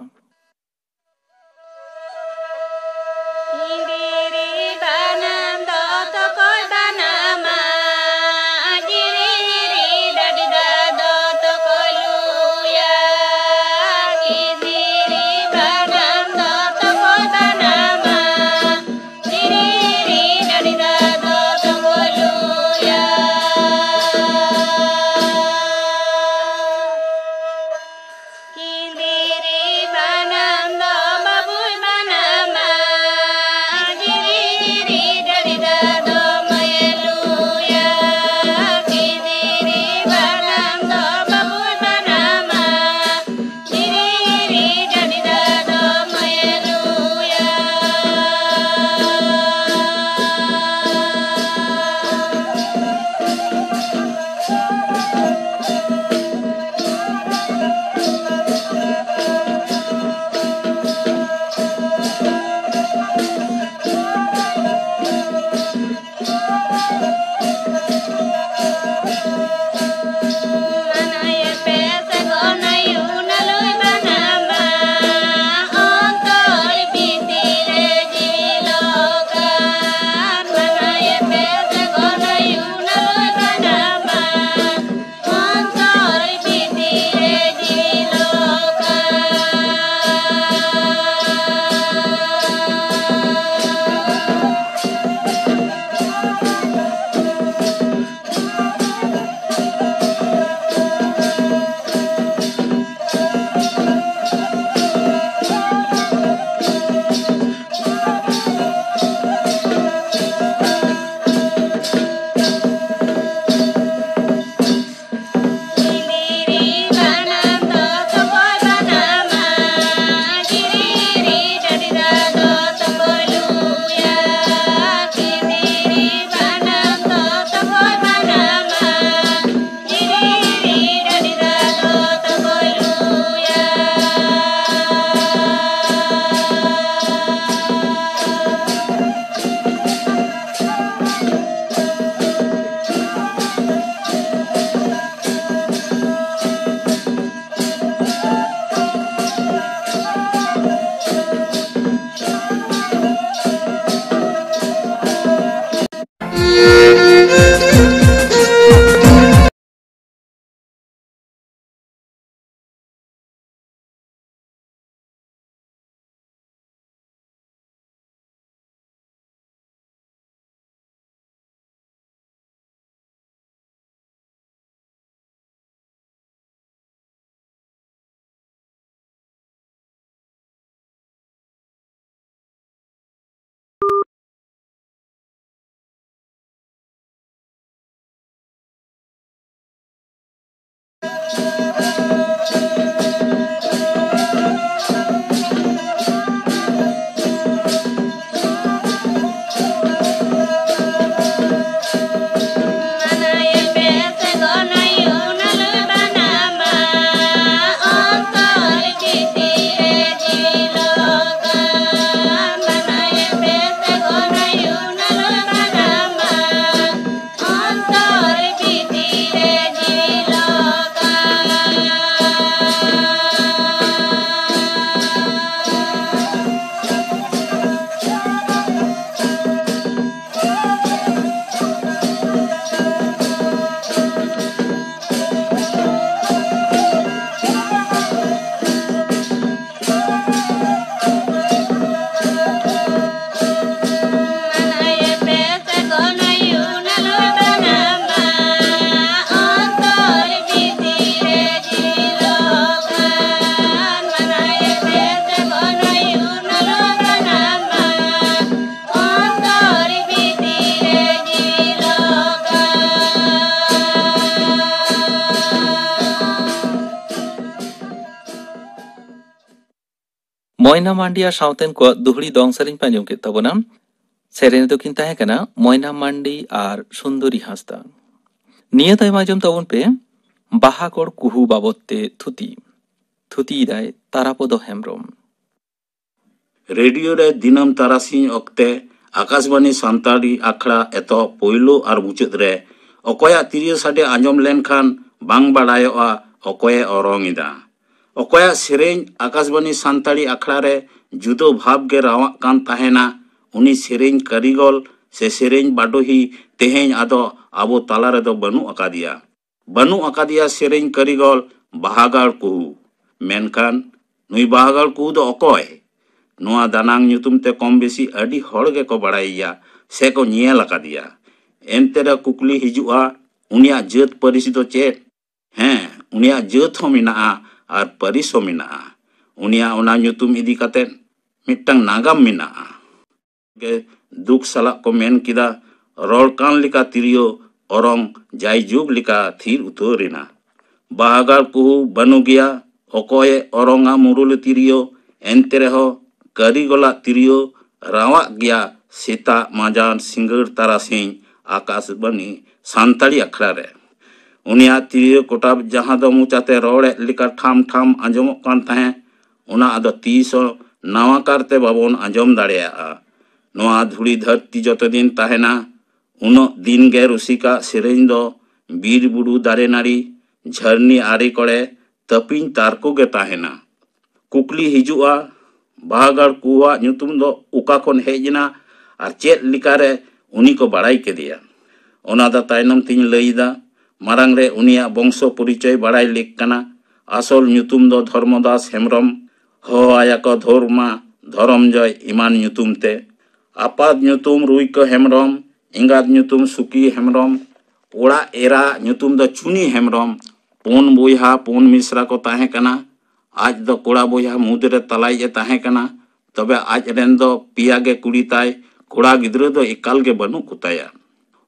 ᱢᱚᱭᱱᱟ ᱢᱟᱱᱰᱤ ᱟᱨ ᱥᱟᱶᱛᱮᱱ ᱠᱚᱣᱟᱜ ᱫᱩᱦᱲᱤ ᱫᱚᱝ ᱥᱮᱨᱮᱧ ᱯᱮ ᱟᱸᱡᱚᱢ ᱠᱮᱫ ᱛᱟᱵᱚᱱᱟ᱾ ᱥᱮᱨᱮᱧ ᱨᱮᱫᱚ ᱠᱤᱱ ᱛᱟᱦᱮᱸ ᱠᱟᱱᱟ ᱢᱚᱭᱱᱟ ᱢᱟᱱᱰᱤ ᱟᱨ ᱥᱩᱱᱫᱚᱨᱤ ᱦᱟᱸᱥᱫᱟ᱾ ᱱᱤᱭᱟᱹ ᱛᱟᱭᱚᱢ ᱟᱸᱡᱚᱢ ᱛᱟᱵᱚᱱ ᱯᱮ ᱵᱟᱦᱟᱜᱚᱲ ᱠᱩᱦᱩ ᱵᱟᱵᱚᱫ ᱛᱮ ᱛᱷᱩᱛᱤ᱾ ᱛᱷᱩᱛᱤᱭᱮᱫᱟᱭ ᱛᱟᱨᱟᱯᱚᱫᱚ ᱦᱮᱢᱵᱨᱚᱢ᱾ ᱨᱮᱰᱤᱭᱳ ᱨᱮ ᱫᱤᱱᱟᱹᱢ ᱛᱟᱨᱟᱥᱤᱧ ᱚᱠᱛᱮ ᱟᱠᱟᱥᱵᱟᱱᱤ ᱥᱟᱱᱛᱟᱲᱤ ᱟᱠᱷᱲᱟ ᱮᱛᱚᱦᱚᱵ ᱯᱳᱭᱞᱳ ᱟᱨ ᱢᱩᱪᱟᱹᱫ ᱨᱮ ᱚᱠᱚᱭᱟᱜ ᱛᱤᱨᱭᱳ ᱥᱟᱰᱮ ᱟᱸᱡᱚᱢ ᱞᱮᱱᱠᱷᱟᱱ ᱵᱟᱝ ᱵᱟᱲᱟᱭᱚᱜᱼᱟ ᱚᱠᱚᱭᱮ ᱚᱨᱚᱝ ᱮᱫᱟ᱾ ᱚᱠᱚᱭᱟᱜ ᱥᱮᱨᱮᱧ ᱟᱠᱟᱥᱵᱟᱱᱤ ᱥᱟᱱᱛᱟᱲᱤ ᱟᱠᱷᱲᱟ ᱨᱮ ᱡᱩᱫᱟᱹ ᱵᱷᱟᱵᱽ ᱜᱮ ᱨᱟᱣᱟᱜ ᱠᱟᱱ ᱛᱟᱦᱮᱱᱟ, ᱩᱱᱤ ᱥᱮᱨᱮᱧ ᱠᱟᱹᱨᱤᱜᱚᱞ ᱥᱮ ᱥᱮᱨᱮᱧ ᱵᱟᱰᱚᱦᱤ ᱛᱮᱦᱮᱧ ᱟᱫᱚ ᱟᱵᱚ ᱛᱟᱞᱟ ᱨᱮᱫᱚ ᱵᱟᱹᱱᱩᱜ ᱟᱠᱟᱫᱮᱭᱟ᱾ ᱵᱟᱹᱱᱩᱜ ᱟᱠᱟᱫᱮᱭᱟ ᱥᱮᱨᱮᱧ ᱠᱟᱹᱨᱤᱜᱚᱞ ᱵᱟᱦᱟᱜᱟᱲ ᱠᱩᱦᱩ᱾ ᱢᱮᱱᱠᱷᱟᱱ ᱱᱩᱭ ᱵᱟᱦᱟᱜᱟᱲ ᱠᱩᱦᱩ ᱫᱚ ᱚᱠᱚᱭ? ᱱᱚᱣᱟ ᱫᱟᱱᱟᱝ ᱧᱩᱛᱩᱢ ᱛᱮ ᱠᱚᱢ ᱵᱮᱥᱤ ᱟᱹᱰᱤ ᱦᱚᱲ ᱜᱮᱠᱚ ᱵᱟᱲᱟᱭᱮᱭᱟ ᱥᱮ ᱠᱚ ᱧᱮᱞ ᱟᱠᱟᱫᱮᱭᱟ᱾ ᱮᱱᱛᱮ ᱨᱮᱦᱚᱸ ᱠᱩᱠᱞᱤ ᱦᱤᱡᱩᱜᱼᱟ, ᱩᱱᱤᱭᱟᱜ ᱡᱟᱹᱛ ᱯᱟᱹᱨᱤᱥ ᱫᱚ ᱪᱮᱫ? ᱦᱮᱸ, ᱩᱱᱤᱭᱟᱜ ᱡᱟᱹᱛ ᱦᱚᱸ ᱢᱮᱱᱟᱜᱼᱟ ᱟᱨ ᱯᱟᱹᱨᱤᱥ ᱦᱚᱸ ᱢᱮᱱᱟᱜᱼᱟ᱾ ᱩᱱᱤᱭᱟᱜ ᱚᱱᱟ ᱧᱩᱛᱩᱢ ᱤᱫᱤ ᱠᱟᱛᱮ ᱢᱤᱫᱴᱟᱝ ᱱᱟᱜᱟᱢ ᱢᱮᱱᱟᱜᱼᱟ᱾ ᱜᱮ ᱫᱩᱠ ᱥᱟᱞᱟᱜ ᱠᱚ ᱢᱮᱱ ᱠᱮᱫᱟ, ᱨᱚᱲ ᱠᱟᱱ ᱞᱮᱠᱟ ᱛᱤᱨᱭᱳ ᱚᱨᱚᱝ ᱡᱟᱭᱡᱩᱜᱽ ᱞᱮᱠᱟ ᱛᱷᱤᱨ ᱩᱛᱟᱹᱨ ᱮᱱᱟ᱾ ᱵᱟᱦᱟᱜᱟᱲ ᱠᱩᱦᱩ ᱵᱟᱹᱱᱩᱜ ᱜᱮᱭᱟ, ᱚᱠᱚᱭᱮ ᱚᱨᱚᱝᱟ ᱢᱩᱨᱩᱞ ᱛᱤᱨᱭᱳ? ᱮᱱᱛᱮ ᱨᱮᱦᱚᱸ ᱠᱟᱹᱨᱤᱜᱚᱞᱟᱜ ᱛᱤᱨᱭᱳ ᱨᱟᱣᱟᱜ ᱜᱮᱭᱟ ᱥᱮᱛᱟᱜ, ᱢᱟᱡᱟᱱ, ᱥᱤᱸᱜᱟᱹᱲ, ᱛᱟᱨᱟᱥᱤᱧ ᱟᱠᱟᱥᱵᱟᱱᱤ ᱥᱟᱱᱛᱟᱲᱤ ᱟᱠᱷᱲᱟ ᱨᱮ᱾ ᱩᱱᱤᱭᱟᱜ ᱛᱤᱨᱭᱳ ᱠᱚᱴᱟᱵ, ᱡᱟᱦᱟᱸ ᱫᱚ ᱢᱚᱪᱟᱛᱮ ᱨᱚᱲᱮᱫ ᱞᱮᱠᱟ ᱴᱷᱟᱢ ᱴᱷᱟᱢ ᱟᱸᱡᱚᱢᱚᱜ ᱠᱟᱱ ᱛᱟᱦᱮᱸᱫ, ᱚᱱᱟ ᱟᱫᱚ ᱛᱤᱥ ᱦᱚᱸ ᱱᱟᱣᱟ ᱠᱟᱨᱛᱮ ᱵᱟᱵᱚᱱ ᱟᱸᱡᱚᱢ ᱫᱟᱲᱮᱭᱟᱜᱼᱟ᱾ ᱱᱚᱣᱟ ᱫᱷᱩᱲᱤ ᱫᱷᱟᱹᱨᱛᱤ ᱡᱚᱛᱚ ᱫᱤᱱ ᱛᱟᱦᱮᱱᱟ, ᱩᱱᱟᱹᱜ ᱫᱤᱱ ᱜᱮ ᱨᱩᱥᱤᱠᱟ ᱥᱮᱨᱮᱧ ᱫᱚ ᱵᱤᱨ ᱵᱩᱨᱩ, ᱫᱟᱨᱮ ᱱᱟᱹᱲᱤ, ᱡᱷᱟᱹᱨᱱᱤ ᱟᱲᱮ ᱠᱚᱨᱮ ᱛᱟᱹᱯᱤᱧ ᱛᱟᱨᱠᱚ ᱜᱮ ᱛᱟᱦᱮᱱᱟ᱾ ᱠᱩᱠᱞᱤ ᱦᱤᱡᱩᱜᱼᱟ, ᱵᱟᱦᱟᱜᱟᱲ ᱠᱩᱦᱩᱣᱟᱜ ᱧᱩᱛᱩᱢ ᱫᱚ ᱚᱠᱟ ᱠᱷᱚᱱ ᱦᱮᱡ ᱮᱱᱟ ᱟᱨ ᱪᱮᱫ ᱞᱮᱠᱟᱨᱮ ᱩᱱᱤ ᱠᱚ ᱵᱟᱲᱟᱭ ᱠᱮᱫᱮᱭᱟ? ᱚᱱᱟ ᱫᱚ ᱛᱟᱭᱱᱚᱢ ᱛᱤᱧ ᱞᱟᱹᱭ ᱮᱫᱟ᱾ ᱢᱟᱲᱟᱝ ᱨᱮ ᱩᱱᱤᱭᱟᱜ ᱵᱚᱝᱥᱚ ᱯᱚᱨᱤᱪᱚᱭ ᱵᱟᱲᱟᱭ ᱞᱮᱠ ᱠᱟᱱᱟ᱾ ᱟᱥᱚᱞ ᱧᱩᱛᱩᱢ ᱫᱚ ᱫᱷᱚᱨᱢᱚᱫᱟᱥ ᱦᱮᱢᱵᱨᱚᱢ, ᱦᱚᱦᱚ ᱟᱭᱟ ᱠᱚ ᱫᱷᱚᱨᱢᱟ, ᱫᱷᱚᱨᱚᱢᱡᱚᱭ ᱮᱢᱟᱱ ᱧᱩᱛᱩᱢ ᱛᱮ᱾ ᱟᱯᱟᱛ ᱧᱩᱛᱩᱢ ᱨᱩᱭᱠᱚ ᱦᱮᱢᱵᱨᱚᱢ, ᱮᱸᱜᱟᱛ ᱧᱩᱛᱩᱢ ᱥᱩᱠᱤ ᱦᱮᱢᱵᱨᱚᱢ, ᱚᱲᱟᱜ ᱮᱨᱟ ᱧᱩᱛᱩᱢ ᱫᱚ ᱪᱩᱱᱤ ᱦᱮᱢᱵᱨᱚᱢ᱾ ᱯᱩᱱ ᱵᱚᱭᱦᱟ, ᱯᱩᱱ ᱢᱤᱥᱨᱟ ᱠᱚ ᱛᱟᱦᱮᱸ ᱠᱟᱱᱟ᱾ ᱟᱡ ᱫᱚ ᱠᱚᱲᱟ ᱵᱚᱭᱦᱟ ᱢᱩᱫᱽᱨᱮ ᱛᱟᱞᱟᱭᱤᱡ ᱮ ᱛᱟᱦᱮᱸ ᱠᱟᱱᱟ᱾ ᱛᱚᱵᱮ ᱟᱡ ᱨᱮᱱ ᱫᱚ ᱯᱮᱭᱟ ᱜᱮ ᱠᱩᱲᱤ ᱛᱟᱭ, ᱠᱚᱲᱟ ᱜᱤᱫᱽᱨᱟᱹ ᱫᱚ ᱮᱠᱟᱞ ᱜᱮ ᱵᱟᱹᱱᱩᱜ ᱠᱚᱛᱟᱭᱟ᱾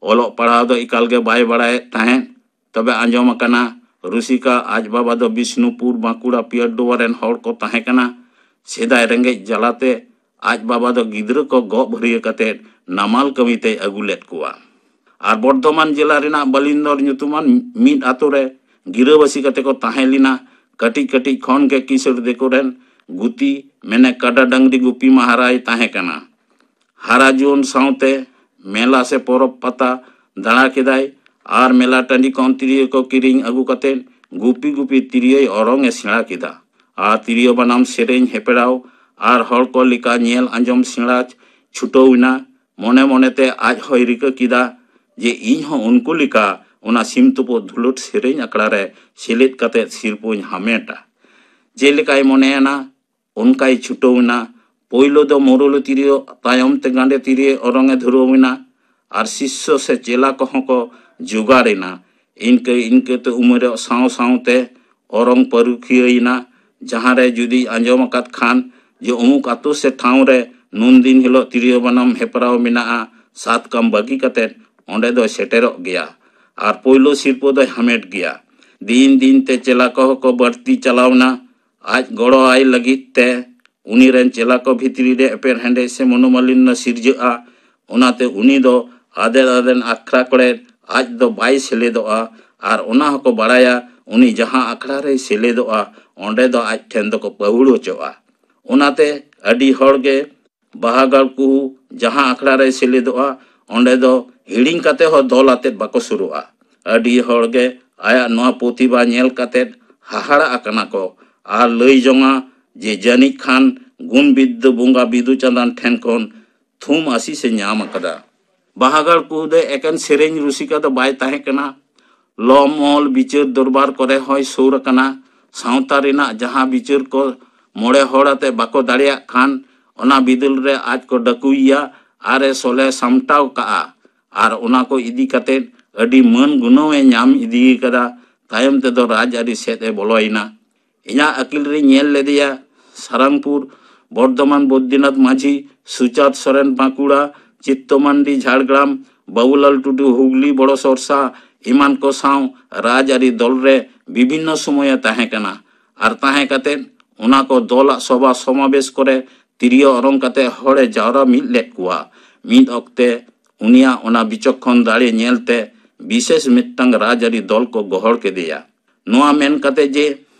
ᱚᱞᱚᱜ ᱯᱟᱲᱦᱟᱣ ᱫᱚ ᱮᱠᱟᱞ ᱜᱮ ᱵᱟᱭ ᱵᱟᱲᱟᱭᱮᱫ ᱛᱟᱦᱮᱸᱫ᱾ ᱛᱚᱵᱮ ᱟᱸᱡᱚᱢ ᱟᱠᱟᱱᱟ, ᱨᱩᱥᱤᱠᱟ ᱟᱡ ᱵᱟᱵᱟ ᱫᱚ ᱵᱤᱥᱱᱩᱯᱩᱨ, ᱵᱟᱸᱠᱩᱲᱟ, ᱯᱤᱭᱟᱨᱰᱩᱣᱟ ᱨᱮᱱ ᱦᱚᱲ ᱠᱚ ᱛᱟᱦᱮᱸ ᱠᱟᱱᱟ᱾ ᱥᱮᱫᱟᱭ ᱨᱮᱸᱜᱮᱡ ᱡᱟᱞᱟᱛᱮ ᱟᱡ ᱵᱟᱵᱟ ᱫᱚ ᱜᱤᱫᱽᱨᱟᱹ ᱠᱚ ᱜᱚᱜ ᱵᱷᱟᱹᱨᱭᱟᱹ ᱠᱟᱛᱮ ᱱᱟᱢᱟᱞ ᱠᱟᱹᱢᱤ ᱛᱮᱭ ᱟᱹᱜᱩ ᱞᱮᱫ ᱠᱚᱣᱟ᱾ ᱟᱨ ᱵᱚᱨᱫᱷᱚᱢᱟᱱ ᱡᱮᱞᱟ ᱨᱮᱱᱟᱜ ᱵᱟᱞᱤᱱᱫᱚᱨ ᱧᱩᱛᱩᱢᱟᱱ ᱢᱤᱫ ᱟᱛᱳ ᱨᱮ ᱜᱤᱨᱟᱹᱵᱟᱹᱥᱤ ᱠᱟᱛᱮ ᱠᱚ ᱛᱟᱦᱮᱸ ᱞᱮᱱᱟ᱾ ᱠᱟᱹᱴᱤᱡ ᱠᱟᱹᱴᱤᱡ ᱠᱷᱚᱱ ᱜᱮ ᱠᱤᱥᱟᱹᱬ ᱫᱤᱠᱩ ᱨᱮᱱ ᱜᱩᱛᱤ, ᱢᱮᱱᱮ ᱠᱟᱰᱟ ᱰᱟᱝᱨᱤ ᱜᱩᱯᱤ ᱢᱟᱦᱟᱨᱟᱭ ᱛᱟᱦᱮᱸ ᱠᱟᱱᱟ᱾ ᱦᱟᱨᱟ ᱡᱩᱣᱟᱹᱱ ᱥᱟᱶᱛᱮ ᱢᱮᱞᱟ ᱥᱮ ᱯᱚᱨᱚᱵᱽ ᱯᱟᱛᱟ ᱫᱟᱬᱟ ᱠᱮᱫᱟᱭ ᱟᱨ ᱢᱮᱞᱟ ᱴᱟᱺᱰᱤ ᱠᱷᱚᱱ ᱛᱤᱨᱭᱳ ᱠᱚ ᱠᱤᱨᱤᱧ ᱟᱹᱜᱩ ᱠᱟᱛᱮ ᱜᱩᱯᱤ ᱜᱩᱯᱤ ᱛᱤᱨᱭᱳᱭ ᱚᱨᱚᱝ ᱮ ᱥᱮᱬᱟ ᱠᱮᱫᱟ᱾ ᱟᱨ ᱛᱤᱨᱭᱳ ᱵᱟᱱᱟᱢ ᱥᱮᱨᱮᱧ ᱦᱮᱯᱨᱟᱣ ᱟᱨ ᱦᱚᱲ ᱠᱚ ᱞᱮᱠᱟ ᱧᱮᱞ ᱟᱸᱡᱚᱢ ᱥᱮᱬᱟ ᱪᱷᱩᱴᱟᱹᱣ ᱮᱱᱟ᱾ ᱢᱚᱱᱮ ᱢᱚᱱᱮᱛᱮ ᱟᱡ ᱦᱚᱸᱭ ᱨᱤᱠᱟᱹ ᱠᱮᱫᱟ ᱡᱮ ᱤᱧ ᱦᱚᱸ ᱩᱱᱠᱩ ᱞᱮᱠᱟ ᱚᱱᱟ ᱥᱤᱢ ᱛᱩᱯᱩᱫ ᱫᱷᱩᱞᱩᱴ ᱥᱮᱨᱮᱧ ᱟᱠᱷᱲᱟ ᱨᱮ ᱥᱮᱞᱮᱫ ᱠᱟᱛᱮ ᱥᱤᱨᱯᱟᱹᱧ ᱦᱟᱢᱮᱴᱟ᱾ ᱡᱮᱞᱮᱠᱟᱭ ᱢᱚᱱᱮᱭᱟᱱᱟ ᱚᱱᱠᱟᱭ ᱪᱷᱩᱴᱟᱹᱣ ᱮᱱᱟ᱾ ᱯᱳᱭᱞᱳ ᱫᱚ ᱢᱩᱨᱩᱞ ᱛᱤᱨᱭᱳ, ᱛᱟᱭᱚᱢ ᱛᱮ ᱜᱟᱸᱰᱮ ᱛᱤᱨᱭᱳ ᱚᱨᱚᱝ ᱮ ᱫᱷᱩᱨᱟᱹᱣ ᱮᱱᱟ᱾ ᱟᱨ ᱥᱤᱥᱥᱚ ᱥᱮ ᱪᱮᱞᱟ ᱠᱚᱦᱚᱸ ᱠᱚ ᱡᱚᱜᱟᱲ ᱮᱱᱟ᱾ ᱤᱱᱠᱟᱹ ᱤᱱᱠᱟᱹᱛᱮ ᱩᱢᱮᱨᱚᱜ ᱥᱟᱶ ᱥᱟᱶᱛᱮ ᱚᱨᱚᱝ ᱯᱟᱹᱨᱩᱠᱷᱤᱭᱟᱹᱭᱮᱱᱟ᱾ ᱡᱟᱦᱟᱸ ᱨᱮ ᱡᱩᱫᱤ ᱟᱸᱡᱚᱢ ᱟᱠᱟᱫ ᱠᱷᱟᱱ ᱡᱮ ᱚᱢᱩᱠ ᱟᱛᱳ ᱥᱮ ᱴᱷᱟᱶ ᱨᱮ ᱱᱩᱱ ᱫᱤᱱ ᱦᱤᱞᱳᱜ ᱛᱤᱨᱭᱳ ᱵᱟᱱᱟᱢ ᱦᱮᱯᱨᱟᱣ ᱢᱮᱱᱟᱜᱼᱟ, ᱥᱟᱛ ᱠᱟᱢ ᱵᱟᱹᱜᱤ ᱠᱟᱛᱮ ᱚᱸᱰᱮ ᱫᱚᱭ ᱥᱮᱴᱮᱨᱚᱜ ᱜᱮᱭᱟ ᱟᱨ ᱯᱳᱭᱞᱳ ᱥᱤᱨᱯᱟᱹ ᱫᱚᱭ ᱦᱟᱢᱮᱴ ᱜᱮᱭᱟ᱾ ᱫᱤᱱ ᱫᱤᱱ ᱛᱮ ᱪᱮᱞᱟ ᱠᱚᱦᱚᱸ ᱠᱚ ᱵᱟᱹᱲᱛᱤ ᱪᱟᱞᱟᱣ ᱮᱱᱟ᱾ ᱟᱡ ᱜᱚᱲᱚ ᱟᱭ ᱞᱟᱹᱜᱤᱫ ᱛᱮ ᱩᱱᱤ ᱨᱮᱱ ᱪᱮᱞᱟ ᱠᱚ ᱵᱷᱤᱛᱨᱤ ᱨᱮ ᱮᱯᱮᱨᱦᱮᱸᱰᱮᱡ ᱥᱮ ᱢᱚᱱᱳᱢᱟᱞᱤᱱᱱᱚ ᱥᱤᱨᱡᱟᱹᱜᱼᱟ᱾ ᱚᱱᱟᱛᱮ ᱩᱱᱤ ᱫᱚ ᱟᱫᱮᱨ ᱟᱫᱮᱨ ᱟᱠᱷᱲᱟ ᱠᱚᱨᱮ ᱟᱡ ᱫᱚ ᱵᱟᱭ ᱥᱮᱞᱮᱫᱚᱜᱼᱟ᱾ ᱟᱨ ᱚᱱᱟ ᱦᱚᱸᱠᱚ ᱵᱟᱲᱟᱭᱟ ᱩᱱᱤ ᱡᱟᱦᱟᱸ ᱟᱠᱷᱲᱟ ᱨᱮᱭ ᱥᱮᱞᱮᱫᱚᱜᱼᱟ, ᱚᱸᱰᱮ ᱫᱚ ᱟᱡ ᱴᱷᱮᱱ ᱫᱚᱠᱚ ᱯᱟᱹᱦᱩᱲ ᱦᱚᱪᱚᱜᱼᱟ᱾ ᱚᱱᱟᱛᱮ ᱟᱹᱰᱤ ᱦᱚᱲ ᱜᱮ ᱵᱟᱦᱟᱜᱟᱲ ᱠᱩᱦᱩ ᱡᱟᱦᱟᱸ ᱟᱠᱷᱲᱟ ᱨᱮᱭ ᱥᱮᱞᱮᱫᱚᱜᱼᱟ, ᱚᱸᱰᱮ ᱫᱚ ᱦᱤᱲᱤᱧ ᱠᱟᱛᱮ ᱦᱚᱸ ᱫᱚᱞ ᱟᱛᱮᱫ ᱵᱟᱠᱚ ᱥᱩᱨᱩᱜᱼᱟ᱾ ᱟᱹᱰᱤ ᱦᱚᱲ ᱜᱮ ᱟᱭᱟᱜ ᱱᱚᱣᱟ ᱯᱨᱚᱛᱤᱵᱷᱟ ᱧᱮᱞ ᱠᱟᱛᱮᱫ ᱦᱟᱦᱟᱲᱟᱜ ᱟᱠᱟᱱᱟ ᱠᱚ ᱟᱨ ᱞᱟᱹᱭ ᱡᱚᱝᱟ ᱡᱮ ᱡᱟᱹᱱᱤᱡ ᱠᱷᱟᱱ ᱜᱩᱱ ᱵᱤᱫᱽᱫᱟᱹ ᱵᱚᱸᱜᱟ ᱵᱤᱫᱩ ᱪᱟᱸᱫᱟᱱ ᱴᱷᱮᱱ ᱠᱷᱚᱱ ᱛᱷᱩᱢ ᱟᱥᱤᱥ ᱮ ᱧᱟᱢ ᱟᱠᱟᱫᱟ᱾ ᱵᱟᱦᱟᱜᱟᱲ ᱠᱩᱦᱩ ᱫᱚ ᱮᱠᱮᱱ ᱥᱮᱨᱮᱧ ᱨᱩᱥᱤᱠᱟ ᱫᱚ ᱵᱟᱭ ᱛᱟᱦᱮᱸ ᱠᱟᱱᱟ᱾ ᱞᱚ ᱢᱚᱦᱚᱞ ᱵᱤᱪᱟᱹᱨ ᱫᱚᱨᱵᱟᱨ ᱠᱚᱨᱮ ᱦᱚᱸᱭ ᱥᱩᱨ ᱟᱠᱟᱱᱟ᱾ ᱥᱟᱶᱛᱟ ᱨᱮᱱᱟᱜ ᱡᱟᱦᱟᱸ ᱵᱤᱪᱟᱹᱨ ᱠᱚ ᱢᱚᱬᱮ ᱦᱚᱲ ᱟᱛᱮ ᱵᱟᱠᱚ ᱫᱟᱲᱮᱭᱟᱜ ᱠᱷᱟᱱ, ᱚᱱᱟ ᱵᱤᱫᱟᱹᱞ ᱨᱮ ᱟᱡ ᱠᱚ ᱰᱟᱹᱠᱩᱭᱮᱭᱟ ᱟᱨ ᱮ ᱥᱚᱞᱦᱮ ᱥᱟᱢᱴᱟᱣ ᱠᱟᱜᱼᱟ᱾ ᱟᱨ ᱚᱱᱟ ᱠᱚ ᱤᱫᱤ ᱠᱟᱛᱮ ᱟᱹᱰᱤ ᱢᱟᱹᱱ ᱜᱩᱱᱟᱹᱣ ᱮ ᱧᱟᱢ ᱤᱫᱤ ᱠᱟᱫᱟ᱾ ᱛᱟᱭᱚᱢ ᱛᱮᱫᱚ ᱨᱟᱡᱽᱟᱹᱨᱤ ᱥᱮᱫ ᱮ ᱵᱚᱞᱚᱭᱮᱱᱟ᱾ ᱤᱧᱟᱹᱜ ᱟᱹᱠᱤᱞ ᱨᱤᱧ ᱧᱮᱞ ᱞᱮᱫᱮᱭᱟ ᱥᱟᱨᱟᱝᱯᱩᱨ, ᱵᱚᱨᱫᱷᱚᱢᱟᱱ ᱵᱚᱫᱽᱨᱤᱱᱟᱛᱷ ᱢᱟᱹᱡᱷᱤ, ᱥᱩᱪᱟᱸᱫᱽ ᱥᱚᱨᱮᱱ ᱵᱟᱸᱠᱩᱲᱟ, ᱪᱤᱛᱛᱚ ᱢᱟᱱᱰᱤ ᱡᱷᱟᱲᱜᱨᱟᱢ, ᱵᱟᱵᱩᱞᱟᱞ ᱴᱩᱰᱩ ᱦᱩᱜᱽᱞᱤ ᱵᱚᱲᱚ ᱥᱚᱨᱥᱟ ᱮᱢᱟᱱ ᱠᱚ ᱥᱟᱶ ᱨᱟᱡᱽᱟᱹᱨᱤ ᱫᱚᱞ ᱨᱮ ᱵᱤᱵᱷᱤᱱᱱᱚ ᱥᱚᱢᱚᱭᱮ ᱛᱟᱦᱮᱸ ᱠᱟᱱᱟ᱾ ᱟᱨ ᱛᱟᱦᱮᱸ ᱠᱟᱛᱮ ᱚᱱᱟ ᱠᱚ ᱫᱚᱞᱟᱜ ᱥᱚᱵᱷᱟ ᱥᱚᱢᱟᱵᱮᱥ ᱠᱚᱨᱮ ᱛᱤᱨᱭᱳ ᱚᱨᱚᱝ ᱠᱟᱛᱮ ᱦᱚᱲᱮ ᱡᱟᱣᱨᱟ ᱢᱤᱫ ᱞᱮᱫ ᱠᱚᱣᱟ᱾ ᱢᱤᱫ ᱚᱠᱛᱮ ᱩᱱᱤᱭᱟᱜ ᱚᱱᱟ ᱵᱤᱪᱚᱠᱷᱚᱱ ᱫᱟᱲᱮ ᱧᱮᱞᱛᱮ ᱵᱤᱥᱮᱥ ᱢᱤᱫᱴᱟᱝ ᱨᱟᱡᱽᱟᱹᱨᱤ ᱫᱚᱞ ᱠᱚ ᱜᱚᱦᱚᱲ ᱠᱮᱫᱮᱭᱟ᱾ ᱱᱚᱣᱟ ᱢᱮᱱ ᱠᱟᱛᱮ ᱡᱮ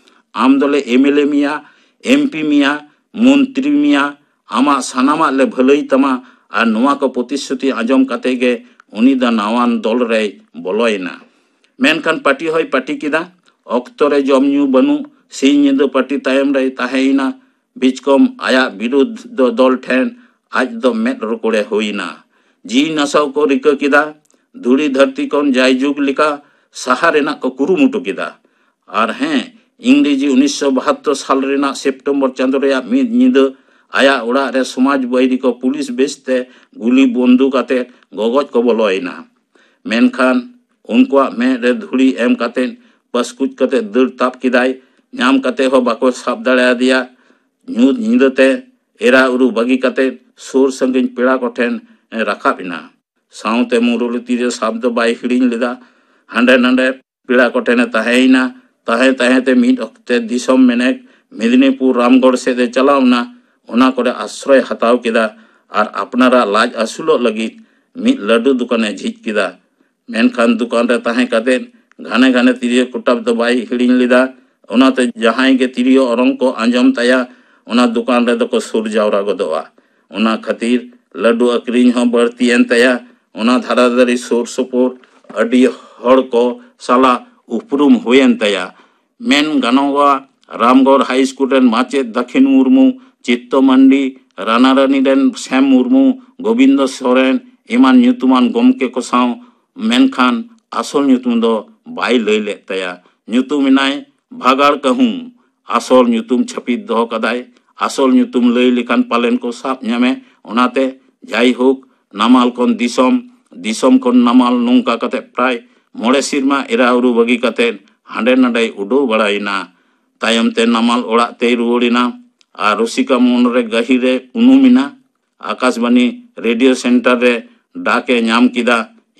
ᱟᱢ ᱫᱚᱞᱮ ᱮᱢ ᱮᱞ ᱮ ᱢᱮᱭᱟ, ᱮᱢ ᱯᱤ ᱢᱮᱭᱟ, ᱢᱚᱱᱛᱨᱤ ᱢᱮᱭᱟ, ᱟᱢᱟᱜ ᱥᱟᱱᱟᱢᱟᱜ ᱞᱮ ᱵᱷᱟᱹᱞᱟᱹᱭ ᱛᱟᱢᱟ ᱟᱨ ᱱᱚᱣᱟ ᱠᱚ ᱯᱨᱚᱛᱤᱥᱨᱩᱛᱤ ᱟᱸᱡᱚᱢ ᱠᱟᱛᱮ ᱜᱮ ᱩᱱᱤ ᱫᱚ ᱱᱟᱣᱟᱱ ᱫᱚᱞ ᱨᱮᱭ ᱵᱚᱞᱚᱭᱮᱱᱟ᱾ ᱢᱮᱱᱠᱷᱟᱱ ᱯᱟᱹᱴᱤ ᱦᱚᱸᱭ ᱯᱟᱹᱴᱤ ᱠᱮᱫᱟ᱾ ᱚᱠᱛᱚ ᱨᱮ ᱡᱚᱢ ᱧᱩ ᱵᱟᱹᱱᱩᱜ, ᱥᱤᱧ ᱧᱤᱫᱟᱹ ᱯᱟᱹᱴᱤ ᱛᱟᱭᱚᱢ ᱨᱮᱭ ᱛᱟᱦᱮᱸᱭᱮᱱᱟ᱾ ᱵᱤᱪᱠᱚᱢ ᱟᱭᱟᱜ ᱵᱤᱨᱩᱫᱷ ᱫᱚ ᱫᱚᱞ ᱴᱷᱮᱱ ᱟᱡ ᱫᱚ ᱢᱮᱫ ᱨᱚᱠᱚᱲᱮ ᱦᱩᱭᱮᱱᱟ᱾ ᱡᱤᱣᱤ ᱱᱟᱥᱟᱣ ᱠᱚ ᱨᱤᱠᱟᱹ ᱠᱮᱫᱟ᱾ ᱫᱷᱩᱲᱤ ᱫᱷᱟᱹᱨᱛᱤ ᱠᱷᱚᱱ ᱡᱟᱭᱡᱩᱜᱽ ᱞᱮᱠᱟ ᱥᱟᱦᱟ ᱨᱮᱱᱟᱜ ᱠᱚ ᱠᱩᱨᱩᱢᱩᱴᱩ ᱠᱮᱫᱟ᱾ ᱟᱨ ᱦᱮᱸ, ᱤᱝᱨᱮᱡᱤ ᱩᱱᱤᱥᱥᱚ ᱵᱟᱦᱟᱛᱛᱳᱨ ᱥᱟᱞ ᱨᱮᱱᱟᱜ ᱥᱮᱯᱴᱮᱢᱵᱚᱨ ᱪᱟᱸᱫᱳ ᱨᱮᱭᱟᱜ ᱢᱤᱫ ᱧᱤᱫᱟᱹ ᱟᱭᱟᱜ ᱚᱲᱟᱜ ᱨᱮ ᱥᱚᱢᱟᱡᱽ ᱵᱟᱹᱭᱨᱤ ᱠᱚ ᱯᱩᱞᱤᱥ ᱵᱮᱥᱛᱮ ᱜᱩᱞᱤ ᱵᱚᱱᱫᱩᱠ ᱟᱛᱮ ᱜᱚᱜᱚᱡ ᱠᱚ ᱵᱚᱞᱚᱭᱮᱱᱟ᱾ ᱢᱮᱱᱠᱷᱟᱱ ᱩᱱᱠᱩᱣᱟᱜ ᱢᱮᱫ ᱨᱮ ᱫᱷᱩᱲᱤ ᱮᱢ ᱠᱟᱛᱮ ᱯᱟᱹᱥᱠᱩᱡ ᱠᱟᱛᱮ ᱫᱟᱹᱲ ᱛᱟᱵ ᱠᱮᱫᱟᱭ᱾ ᱧᱟᱢ ᱠᱟᱛᱮ ᱦᱚᱸ ᱵᱟᱠᱚ ᱥᱟᱵ ᱫᱟᱲᱮᱭᱟᱫᱮᱭᱟ᱾ ᱧᱩᱛ ᱧᱤᱫᱟᱹᱛᱮ ᱮᱨᱟ ᱩᱨᱩ ᱵᱟᱹᱜᱤ ᱠᱟᱛᱮ ᱥᱩᱨ ᱥᱟᱺᱜᱤᱧ ᱯᱮᱲᱟ ᱠᱚᱴᱷᱮᱱ ᱮ ᱨᱟᱠᱟᱵ ᱮᱱᱟ᱾ ᱥᱟᱶᱛᱮ ᱢᱩᱨᱩᱞᱤ ᱛᱤᱨᱭᱳ ᱥᱟᱵ ᱫᱚ ᱵᱟᱭ ᱦᱤᱲᱤᱧ ᱞᱮᱫᱟ᱾ ᱦᱟᱸᱰᱮ ᱱᱟᱰᱮ ᱯᱮᱲᱟ ᱠᱚᱴᱷᱮᱱᱮ ᱛᱟᱦᱮᱸᱭᱮᱱᱟ᱾ ᱛᱟᱦᱮᱸ ᱛᱟᱦᱮᱸ ᱛᱮ ᱢᱤᱫ ᱚᱠᱛᱮ ᱫᱤᱥᱚᱢ ᱢᱮᱱᱮᱠ ᱢᱮᱫᱽᱱᱤᱯᱩᱨ ᱨᱟᱢᱜᱚᱲ ᱥᱮᱫ ᱮ ᱪᱟᱞᱟᱣ ᱮᱱᱟ᱾ ᱚᱱᱟ ᱠᱚᱨᱮ ᱟᱥᱨᱚᱭ ᱦᱟᱛᱟᱣ ᱠᱮᱫᱟ ᱟᱨ ᱟᱯᱱᱟᱨᱟᱜ ᱞᱟᱡ ᱟᱹᱥᱩᱞᱚᱜ ᱞᱟᱹᱜᱤᱫ ᱢᱤᱫ ᱞᱟᱹᱰᱩ ᱫᱚᱠᱟᱱᱮ ᱡᱷᱤᱡ ᱠᱮᱫᱟ᱾ ᱢᱮᱱᱠᱷᱟᱱ ᱫᱚᱠᱟᱱ ᱨᱮ ᱛᱟᱦᱮᱸ ᱠᱟᱛᱮ ᱜᱷᱟᱱᱮ ᱜᱷᱟᱱᱮ ᱛᱤᱨᱭᱳ ᱠᱚᱴᱟᱵ ᱫᱚ ᱵᱟᱭ ᱦᱤᱲᱤᱧ ᱞᱮᱫᱟ᱾ ᱚᱱᱟᱛᱮ ᱡᱟᱦᱟᱸᱭ ᱜᱮ ᱛᱤᱨᱭᱳ ᱚᱨᱚᱝ ᱠᱚ ᱟᱸᱡᱚᱢ ᱛᱟᱭᱟ, ᱚᱱᱟ ᱫᱚᱠᱟᱱ ᱨᱮᱫᱚ ᱠᱚ ᱥᱩᱨ ᱡᱟᱣᱨᱟ ᱜᱚᱫᱚᱜᱼᱟ᱾ ᱚᱱᱟ ᱠᱷᱟᱹᱛᱤᱨ ᱞᱟᱹᱰᱩ ᱟᱹᱠᱷᱨᱤᱧ ᱦᱚᱸ ᱵᱟᱹᱲᱛᱤᱭᱮᱱ ᱛᱟᱭᱟ᱾ ᱚᱱᱟ ᱫᱷᱟᱨᱟ ᱫᱷᱟᱨᱤ ᱥᱩᱨ ᱥᱩᱯᱩᱨ ᱟᱹᱰᱤ ᱦᱚᱲ ᱠᱚ ᱥᱟᱞᱟᱜ ᱩᱯᱨᱩᱢ ᱦᱩᱭᱮᱱ ᱛᱟᱭᱟ᱾ ᱢᱮᱱ ᱜᱟᱱᱚᱜᱼᱟ, ᱨᱟᱢᱜᱚᱲ ᱦᱟᱭ ᱥᱠᱩᱞ ᱨᱮᱱ ᱢᱟᱪᱮᱫ ᱫᱟᱹᱠᱷᱤᱱ ᱢᱩᱨᱢᱩ, ᱪᱤᱛᱛᱚ ᱢᱟᱱᱰᱤ, ᱨᱟᱱᱟᱨᱟᱱᱤ ᱨᱮᱱ ᱥᱮᱢ ᱢᱩᱨᱢᱩ, ᱜᱳᱵᱤᱱᱫᱚ ᱥᱚᱨᱮᱱ ᱮᱢᱟᱱ ᱧᱩᱛᱩᱢᱟᱱ ᱜᱚᱢᱠᱮ ᱠᱚ ᱥᱟᱶ, ᱢᱮᱱᱠᱷᱟᱱ ᱟᱥᱚᱞ ᱧᱩᱛᱩᱢ ᱫᱚ ᱵᱟᱭ ᱞᱟᱹᱭ ᱞᱮᱫ ᱛᱟᱭᱟ᱾ ᱧᱩᱛᱩᱢ ᱮᱱᱟᱭ ᱵᱷᱟᱜᱟᱲ ᱠᱟᱹᱦᱩᱢ᱾ ᱟᱥᱚᱞ ᱧᱩᱛᱩᱢ ᱪᱷᱟᱹᱯᱤᱛ ᱫᱚᱦᱚ ᱠᱟᱫᱟᱭ᱾ ᱟᱥᱚᱞ ᱧᱩᱛᱩᱢ ᱞᱟᱹᱭ ᱞᱮᱠᱷᱟᱱ ᱯᱟᱞᱮᱱ ᱠᱚ ᱥᱟᱵ ᱧᱟᱢᱮ᱾ ᱚᱱᱟᱛᱮ ᱡᱟᱭᱦᱳᱠ, ᱱᱟᱢᱟᱞ ᱠᱷᱚᱱ ᱫᱤᱥᱚᱢ, ᱫᱤᱥᱚᱢ ᱠᱷᱚᱱ ᱱᱟᱢᱟᱞ, ᱱᱚᱝᱠᱟ ᱠᱟᱛᱮ ᱯᱨᱟᱭ ᱢᱚᱬᱮ ᱥᱮᱨᱢᱟ ᱮᱨᱟ ᱩᱨᱩ ᱵᱟᱹᱜᱤ ᱠᱟᱛᱮ ᱦᱟᱸᱰᱮ ᱱᱟᱰᱮᱭ ᱩᱰᱟᱹᱣ ᱵᱟᱲᱟᱭᱮᱱᱟ᱾ ᱛᱟᱭᱚᱢ ᱛᱮ ᱱᱟᱢᱟᱞ ᱚᱲᱟᱜ ᱛᱮᱭ ᱨᱩᱣᱟᱹᱲ ᱮᱱᱟ ᱟᱨ ᱨᱩᱥᱤᱠᱟ ᱢᱚᱱ ᱨᱮ ᱜᱟᱹᱦᱤᱨ ᱮ ᱩᱱᱩᱢ ᱮᱱᱟ᱾ ᱟᱠᱟᱥᱵᱟᱱᱤ ᱨᱮᱰᱤᱭᱳ ᱥᱮᱱᱴᱟᱨ ᱨᱮ ᱰᱟᱠ ᱮ ᱧᱟᱢ ᱠᱮᱫᱟ᱾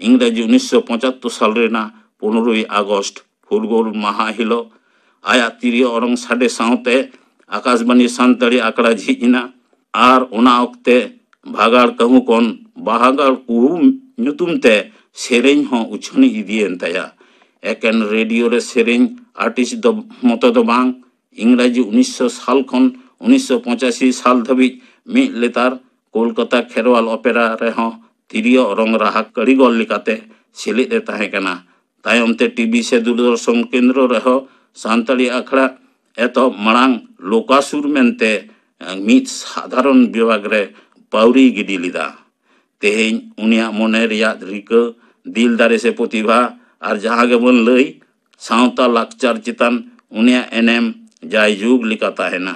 ᱤᱝᱨᱮᱡᱤ ᱩᱱᱤᱥᱥᱚ ᱯᱚᱸᱪᱟᱛᱛᱳᱨ ᱥᱟᱞ ᱨᱮᱱᱟᱜ ᱯᱚᱱᱨᱚᱭ ᱟᱜᱚᱥᱴ ᱯᱷᱩᱨᱜᱟᱹᱞ ᱢᱟᱦᱟ ᱦᱤᱞᱳᱜ᱾ ᱟᱭᱟᱜ ᱛᱤᱨᱭᱳ ᱚᱨᱚᱝ ᱥᱟᱰᱮ ᱥᱟᱶᱛᱮ ᱟᱠᱟᱥᱵᱟᱱᱤ ᱥᱟᱱᱛᱟᱲᱤ ᱟᱠᱷᱲᱟ ᱡᱷᱤᱡ ᱮᱱᱟ᱾ ᱟᱨ ᱚᱱᱟ ᱚᱠᱛᱮ ᱵᱷᱟᱜᱟᱲ ᱠᱟᱹᱦᱩ ᱠᱷᱚᱱ ᱵᱟᱦᱟᱜᱟᱲ ᱠᱩᱦᱩ ᱧᱩᱛᱩᱢ ᱛᱮ ᱥᱮᱨᱮᱧ ᱦᱚᱸ ᱩᱪᱷᱟᱹᱱ ᱤᱫᱤᱭᱮᱱ ᱛᱟᱭᱟ᱾ ᱮᱠᱮᱱ ᱨᱮᱰᱤᱭᱳ ᱨᱮ ᱥᱮᱨᱮᱧ ᱟᱨᱴᱤᱥᱴ ᱫᱚ ᱢᱚᱛᱚ ᱫᱚ ᱵᱟᱝ, ᱤᱝᱨᱟᱡᱤ ᱩᱱᱤᱥᱥᱚ ᱥᱟᱞ ᱠᱷᱚᱱ ᱩᱱᱤᱥᱥᱚ ᱯᱚᱸᱪᱟᱥᱤ ᱥᱟᱞ ᱫᱷᱟᱹᱵᱤᱡ ᱢᱤᱫ ᱞᱮᱛᱟᱲ ᱠᱳᱞᱠᱟᱛᱟ ᱠᱷᱮᱨᱣᱟᱞ ᱚᱯᱮᱨᱟ ᱨᱮᱦᱚᱸ ᱛᱤᱨᱭᱳ ᱚᱨᱚᱝ ᱨᱟᱦᱟ ᱠᱟᱹᱨᱤᱜᱚᱞ ᱞᱮᱠᱟᱛᱮ ᱥᱮᱞᱮᱫ ᱮ ᱛᱟᱦᱮᱸ ᱠᱟᱱᱟ᱾ ᱛᱟᱭᱚᱢ ᱛᱮ ᱴᱤᱵᱷᱤ ᱥᱮ ᱫᱩᱨᱫᱚᱨᱥᱚᱱ ᱠᱮᱱᱫᱨᱚ ᱨᱮᱦᱚᱸ ᱥᱟᱱᱛᱟᱲᱤ ᱟᱠᱷᱲᱟ ᱮᱛᱚᱦᱚᱵ ᱢᱟᱲᱟᱝ ᱞᱳᱠᱟᱥᱩᱨ ᱢᱮᱱᱛᱮ ᱢᱤᱫ ᱥᱟᱫᱷᱟᱨᱚᱱ ᱵᱤᱵᱷᱟᱜᱽ ᱨᱮ ᱯᱟᱹᱣᱲᱤ ᱜᱤᱰᱤ ᱞᱮᱫᱟ᱾ ᱛᱮᱦᱮᱧ ᱩᱱᱤᱭᱟᱜ ᱢᱚᱱᱮ ᱨᱮᱭᱟᱜ ᱨᱤᱠᱟᱹ, ᱫᱤᱞ ᱫᱟᱲᱮ ᱥᱮ ᱯᱨᱚᱛᱤᱵᱷᱟ ᱟᱨ ᱡᱟᱦᱟᱸ ᱜᱮᱵᱚᱱ ᱞᱟᱹᱭ, ᱥᱟᱶᱛᱟ ᱞᱟᱠᱪᱟᱨ ᱪᱮᱛᱟᱱ ᱩᱱᱤᱭᱟᱜ ᱮᱱᱮᱢ ᱡᱟᱭᱡᱩᱜᱽ ᱞᱮᱠᱟ ᱛᱟᱦᱮᱱᱟ᱾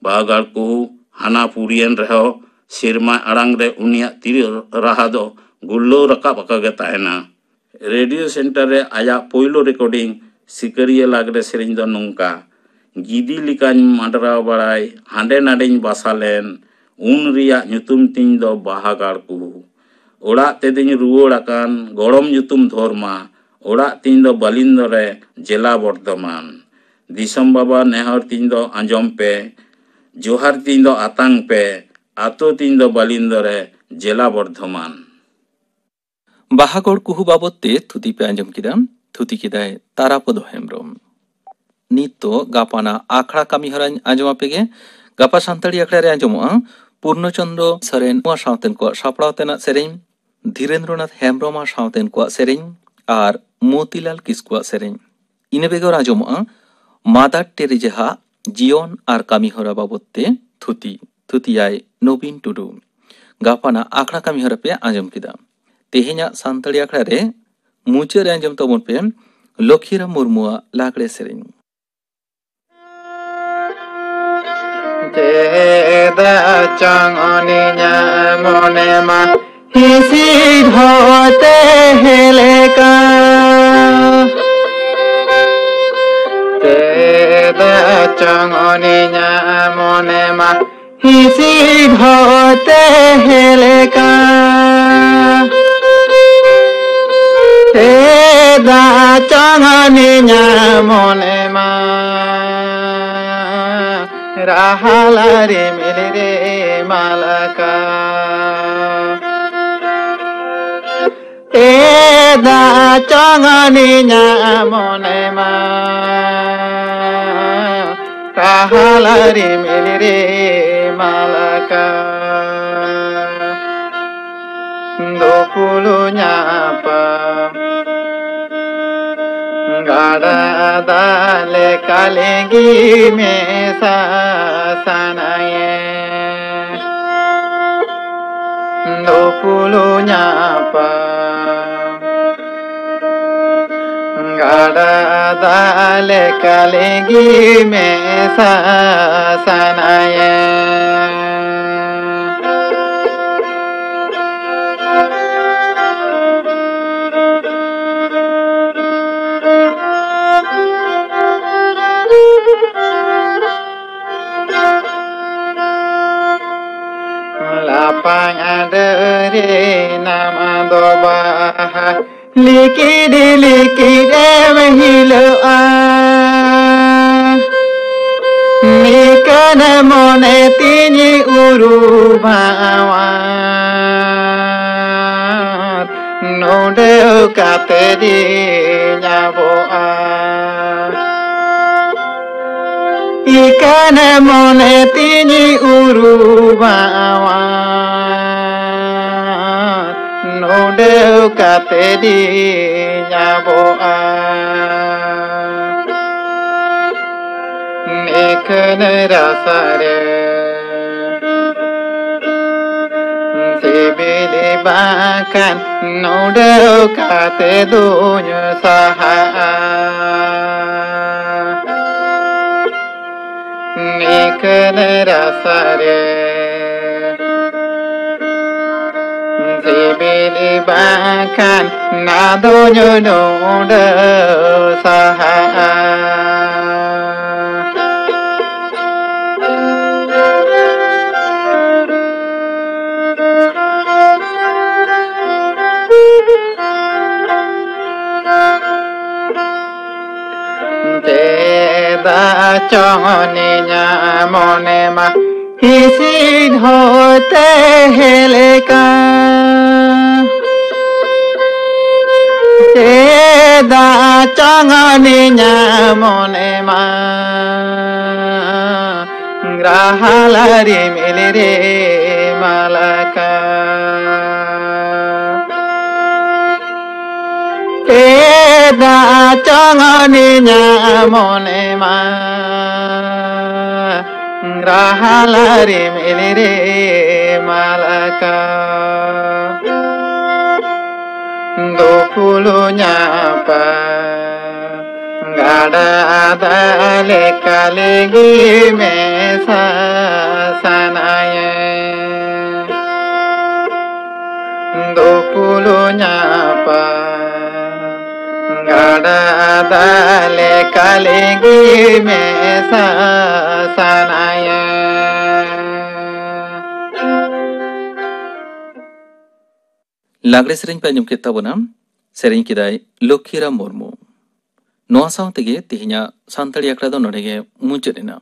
ᱵᱟᱦᱟᱜᱟᱲ ᱠᱩᱦᱩ ᱦᱟᱱᱟ ᱯᱩᱨᱤᱭᱮᱱ ᱨᱮᱦᱚᱸ ᱥᱮᱨᱢᱟ ᱟᱲᱟᱝ ᱨᱮ ᱩᱱᱤᱭᱟᱜ ᱛᱤᱨᱭᱳ ᱨᱟᱦᱟ ᱫᱚ ᱜᱩᱨᱞᱟᱹᱣ ᱨᱟᱠᱟᱵ ᱟᱠᱟ ᱜᱮ ᱛᱟᱦᱮᱱᱟ᱾ ᱨᱮᱰᱤᱭᱳ ᱥᱮᱱᱴᱟᱨ ᱨᱮ ᱟᱭᱟᱜ ᱯᱳᱭᱞᱳ ᱨᱮᱠᱚᱨᱰᱤᱝ ᱥᱤᱠᱟᱹᱨᱤᱭᱟᱹ ᱞᱟᱜᱽᱲᱮ ᱥᱮᱨᱮᱧ ᱫᱚ ᱱᱚᱝᱠᱟ: ᱜᱤᱫᱤ ᱞᱮᱠᱟᱧ ᱢᱟᱰᱨᱟᱣ ᱵᱟᱲᱟᱭ, ᱦᱟᱸᱰᱮ ᱱᱟᱰᱮᱧ ᱵᱟᱥᱟ ᱞᱮᱱ, ᱩᱱ ᱨᱮᱭᱟᱜ ᱧᱩᱛᱩᱢ ᱛᱤᱧ ᱫᱚ ᱵᱟᱦᱟᱜᱟᱲ ᱠᱩᱦᱩ᱾ ᱚᱲᱟᱜ ᱛᱮᱫᱚᱧ ᱨᱩᱣᱟᱹᱲ ᱟᱠᱟᱱ, ᱜᱚᱲᱚᱢ ᱧᱩᱛᱩᱢ ᱫᱷᱚᱨᱢᱟ, ᱚᱲᱟᱜ ᱛᱤᱧ ᱫᱚ ᱵᱟᱞᱤᱱᱫᱚ ᱨᱮ, ᱡᱮᱞᱟ ᱵᱚᱨᱫᱷᱚᱢᱟᱱ᱾ ᱫᱤᱥᱚᱢ ᱵᱟᱵᱟ ᱱᱮᱦᱚᱨ ᱛᱤᱧ ᱫᱚ ᱟᱸᱡᱚᱢ ᱯᱮ, ᱡᱚᱦᱟᱨ ᱛᱤᱧ ᱫᱚ ᱟᱛᱟᱝ ᱯᱮ, ᱟᱛᱳ ᱛᱤᱧ ᱫᱚ ᱵᱟᱞᱤᱱᱫᱚ ᱨᱮ, ᱡᱮᱞᱟ ᱵᱚᱨᱫᱷᱚᱢᱟᱱ᱾ ᱵᱟᱦᱟᱜᱚᱲ ᱠᱩᱦᱩ ᱵᱟᱵᱚᱫ ᱛᱮ ᱛᱷᱩᱛᱤ ᱯᱮ ᱟᱸᱡᱚᱢ ᱠᱮᱫᱟ᱾ ᱛᱷᱩᱛᱤ ᱠᱮᱫᱟᱭ ᱛᱟᱨᱟᱯᱚᱫᱚ ᱦᱮᱢᱵᱨᱚᱢ᱾ ᱱᱤᱛ ᱫᱚ ᱜᱟᱯᱟᱱᱟᱜ ᱟᱠᱷᱲᱟ ᱠᱟᱹᱢᱤ ᱦᱚᱨᱟᱧ ᱟᱸᱡᱚᱢ ᱟᱯᱮ ᱜᱮ᱾ ᱜᱟᱯᱟ ᱥᱟᱱᱛᱟᱲᱤ ᱟᱠᱷᱲᱟ ᱨᱮ ᱟᱸᱡᱚᱢᱚᱜᱼᱟ ᱯᱩᱨᱱᱚᱪᱚᱱᱫᱨᱚ ᱥᱚᱨᱮᱱ ᱱᱚᱣᱟ ᱥᱟᱶᱛᱮᱱ ᱠᱚᱣᱟᱜ ᱥᱟᱯᱲᱟᱣ ᱛᱮᱱᱟᱜ ᱥᱮᱨᱮᱧ, ᱫᱷᱤᱨᱮᱱᱫᱨᱚᱱᱟᱛᱷ ᱦᱮᱢᱵᱨᱚᱢ ᱟᱨ ᱥᱟᱶᱛᱮᱱ ᱠᱚᱣᱟᱜ ᱥᱮᱨᱮᱧ ᱟᱨ ᱢᱚᱛᱤᱞᱟᱞ ᱠᱤᱥᱠᱩᱣᱟᱜ ᱥᱮᱨᱮᱧ᱾ ᱤᱱᱟᱹ ᱵᱮᱜᱚᱨ ᱟᱸᱡᱚᱢᱚᱜᱼᱟ ᱢᱟᱫᱟᱨ ᱴᱮᱨᱮᱡᱟᱦᱟᱜ ᱡᱤᱭᱚᱱ ᱟᱨ ᱠᱟᱹᱢᱤ ᱦᱚᱨᱟ ᱵᱟᱵᱚᱫ ᱛᱮ ᱛᱷᱩᱛᱤ᱾ ᱛᱷᱩᱛᱤᱭᱟᱭ ᱱᱚᱵᱤᱱ ᱴᱩᱰᱩ᱾ ᱜᱟᱯᱟᱱᱟᱜ ᱟᱠᱷᱲᱟ ᱠᱟᱹᱢᱤ ᱦᱚᱨᱟ ᱯᱮ ᱟᱸᱡᱚᱢ ᱠᱮᱫᱟ᱾ ᱛᱮᱦᱮᱧᱟᱜ ᱥᱟᱱᱛᱟᱲᱤ ᱟᱠᱷᱲᱟ ᱨᱮ ᱢᱩᱪᱟᱹᱫ ᱨᱮ ᱟᱸᱡᱚᱢ ᱛᱟᱵᱚᱱ ᱯᱮ ᱞᱚᱠᱷᱤᱨᱟᱢ ᱢᱩᱨᱢᱩᱣᱟᱜ ᱞᱟᱜᱽᱲᱮ ᱥᱮᱨᱮᱧ᱾ ᱪᱮᱫᱟᱜ ᱪᱚᱝ ᱩᱱᱤᱧᱟᱜ ᱢᱚᱱᱮ ᱢᱟ ᱦᱤᱥᱤᱫ ᱦᱚᱸ ᱛᱟᱦᱮᱸ ᱞᱮᱠᱟ᱾ ᱪᱮᱫᱟᱜ ᱪᱚᱝ ᱩᱱᱤᱧᱟᱜ ᱢᱚᱱᱮ ᱢᱟ ᱦᱤᱥᱤᱫ ᱦᱚᱸ ᱛᱟᱦᱮᱸ ᱞᱮᱠᱟ᱾ ᱪᱮᱫᱟᱜ ᱪᱚᱝ ᱩᱱᱤᱧᱟᱜ ᱢᱚᱱᱮ ᱢᱟ ᱨᱟᱦᱟᱞᱟ ᱨᱤᱢᱤᱞ ᱨᱮ ᱢᱟᱞᱟᱠᱟ᱾ ᱮᱫᱟ ᱪᱚᱝᱟᱱᱤᱧᱟ ᱢᱚᱱᱮ ᱢᱟ, ᱨᱟᱦᱟᱞᱟ ᱨᱤᱢᱤᱞ ᱨᱮ ᱢᱟᱞᱟᱠᱟ᱾ ᱫᱩᱯᱩᱞᱩ ᱧᱟᱯᱟᱢ ᱜᱟᱰᱟ ᱫᱟᱜ ᱞᱮᱠᱟ ᱞᱤᱸᱜᱤ ᱢᱮᱥᱟ ᱥᱟᱱᱟᱭᱮ᱾ ᱫᱩᱯᱩᱞᱩ ᱧᱟᱯᱟᱢ ᱜᱟᱰᱟ ᱫᱟᱜ ᱞᱮᱠᱟ ᱞᱤᱸᱜᱤ ᱢᱮᱥᱟ ᱥᱟᱱᱟᱭᱮ᱾ ᱞᱟᱯᱟᱝ ᱟᱰᱟᱹᱨᱤ ᱱᱟᱢ ᱫᱚ ᱵᱟᱦᱟ ᱞᱤᱠᱤᱰ ᱞᱤᱠᱤᱰ ᱮᱢ ᱦᱤᱞᱟᱹᱜᱼᱟ᱾ ᱱᱤᱠᱟᱹᱱ ᱢᱚᱱᱮ ᱛᱤᱧ ᱩᱨᱩᱢᱟᱣᱟ᱾ ᱱᱚᱰᱮ ᱠᱟᱛᱮ ᱫᱤᱧ ᱟᱵᱚᱜᱼᱟ᱾ ᱤᱠᱟᱹᱱ ᱢᱚᱱᱮ ᱛᱤᱧ ᱩᱨᱩᱢᱟᱣᱟ᱾ ᱱᱚᱰᱮ ᱠᱟᱛᱮ ᱫᱤᱧ ᱟᱵᱚᱜᱼᱟ᱾ ᱱᱤᱠᱷᱟᱹᱱ ᱨᱟᱥᱟ ᱨᱮ ᱥᱤᱵᱤᱞ ᱵᱟᱝᱠᱷᱟᱱ ᱱᱚᱰᱮ ᱠᱟᱛᱮ ᱫᱩᱧ ᱥᱟᱦᱟᱜᱼᱟ᱾ ᱱᱤᱠᱷᱟᱹᱱ ᱨᱟᱥᱟ ᱨᱮ ᱥᱤᱵᱤᱞ ᱵᱟᱝᱠᱷᱟᱱ ᱱᱟᱫᱚᱧ ᱱᱚᱰᱮ ᱥᱟᱦᱟᱜᱼᱟ᱾ ᱪᱮᱫᱟᱜ ᱪᱚᱝ ᱱᱤᱧᱟ ᱢᱚᱱᱮ ᱢᱟ ᱦᱤᱥᱤᱫ ᱦᱚᱭᱛᱮ ᱦᱮᱞᱮᱠᱟ᱾ ᱪᱮᱫᱟᱜ ᱪᱚᱝ ᱱᱤᱧᱟ ᱢᱚᱱᱮ ᱢᱟ ᱨᱟᱦᱟᱞᱟ ᱨᱤᱢᱤᱞ ᱨᱤᱢᱟᱞᱟᱠᱟ᱾ ᱪᱮᱫᱟᱜ ᱪᱚᱝ ᱱᱤᱧᱟ ᱢᱚᱱᱮ ᱢᱟ ᱨᱟᱦᱟᱞᱟ ᱨᱤᱢᱤᱞ ᱨᱤᱢᱟᱞᱟᱠᱟ᱾ ᱫᱩᱯᱩᱞᱩ ᱧᱟᱯᱟ ᱜᱟᱰᱟ ᱫᱟᱜ ᱞᱮᱠᱟ ᱞᱤᱸᱜᱤ ᱢᱮᱥᱟ ᱥᱟᱱᱟᱭᱮ᱾ ᱫᱩᱯᱩᱞᱩ ᱧᱟᱯᱟ ᱜᱟᱰᱟ ᱫᱟᱜ ᱞᱮᱠᱟ ᱞᱤᱸᱜᱤ ᱢᱮᱥᱟ ᱥᱟᱱᱟᱭᱮ᱾ ᱞᱟᱜᱽᱲᱮ ᱥᱮᱨᱮᱧ ᱯᱮ ᱟᱸᱡᱚᱢ ᱠᱮᱫ ᱛᱟᱵᱚᱱᱟ, ᱥᱮᱨᱮᱧ ᱠᱮᱫᱟᱭ ᱞᱚᱠᱠᱷᱤᱨᱟᱢ ᱢᱩᱨᱢᱩ᱾ ᱱᱚᱣᱟ ᱥᱟᱶ ᱛᱮᱜᱮ ᱛᱮᱦᱮᱧᱟᱜ ᱥᱟᱱᱛᱟᱲᱤ ᱟᱠᱷᱲᱟ ᱫᱚ ᱱᱚᱰᱮ ᱜᱮ ᱢᱩᱪᱟᱹᱫ ᱮᱱᱟ᱾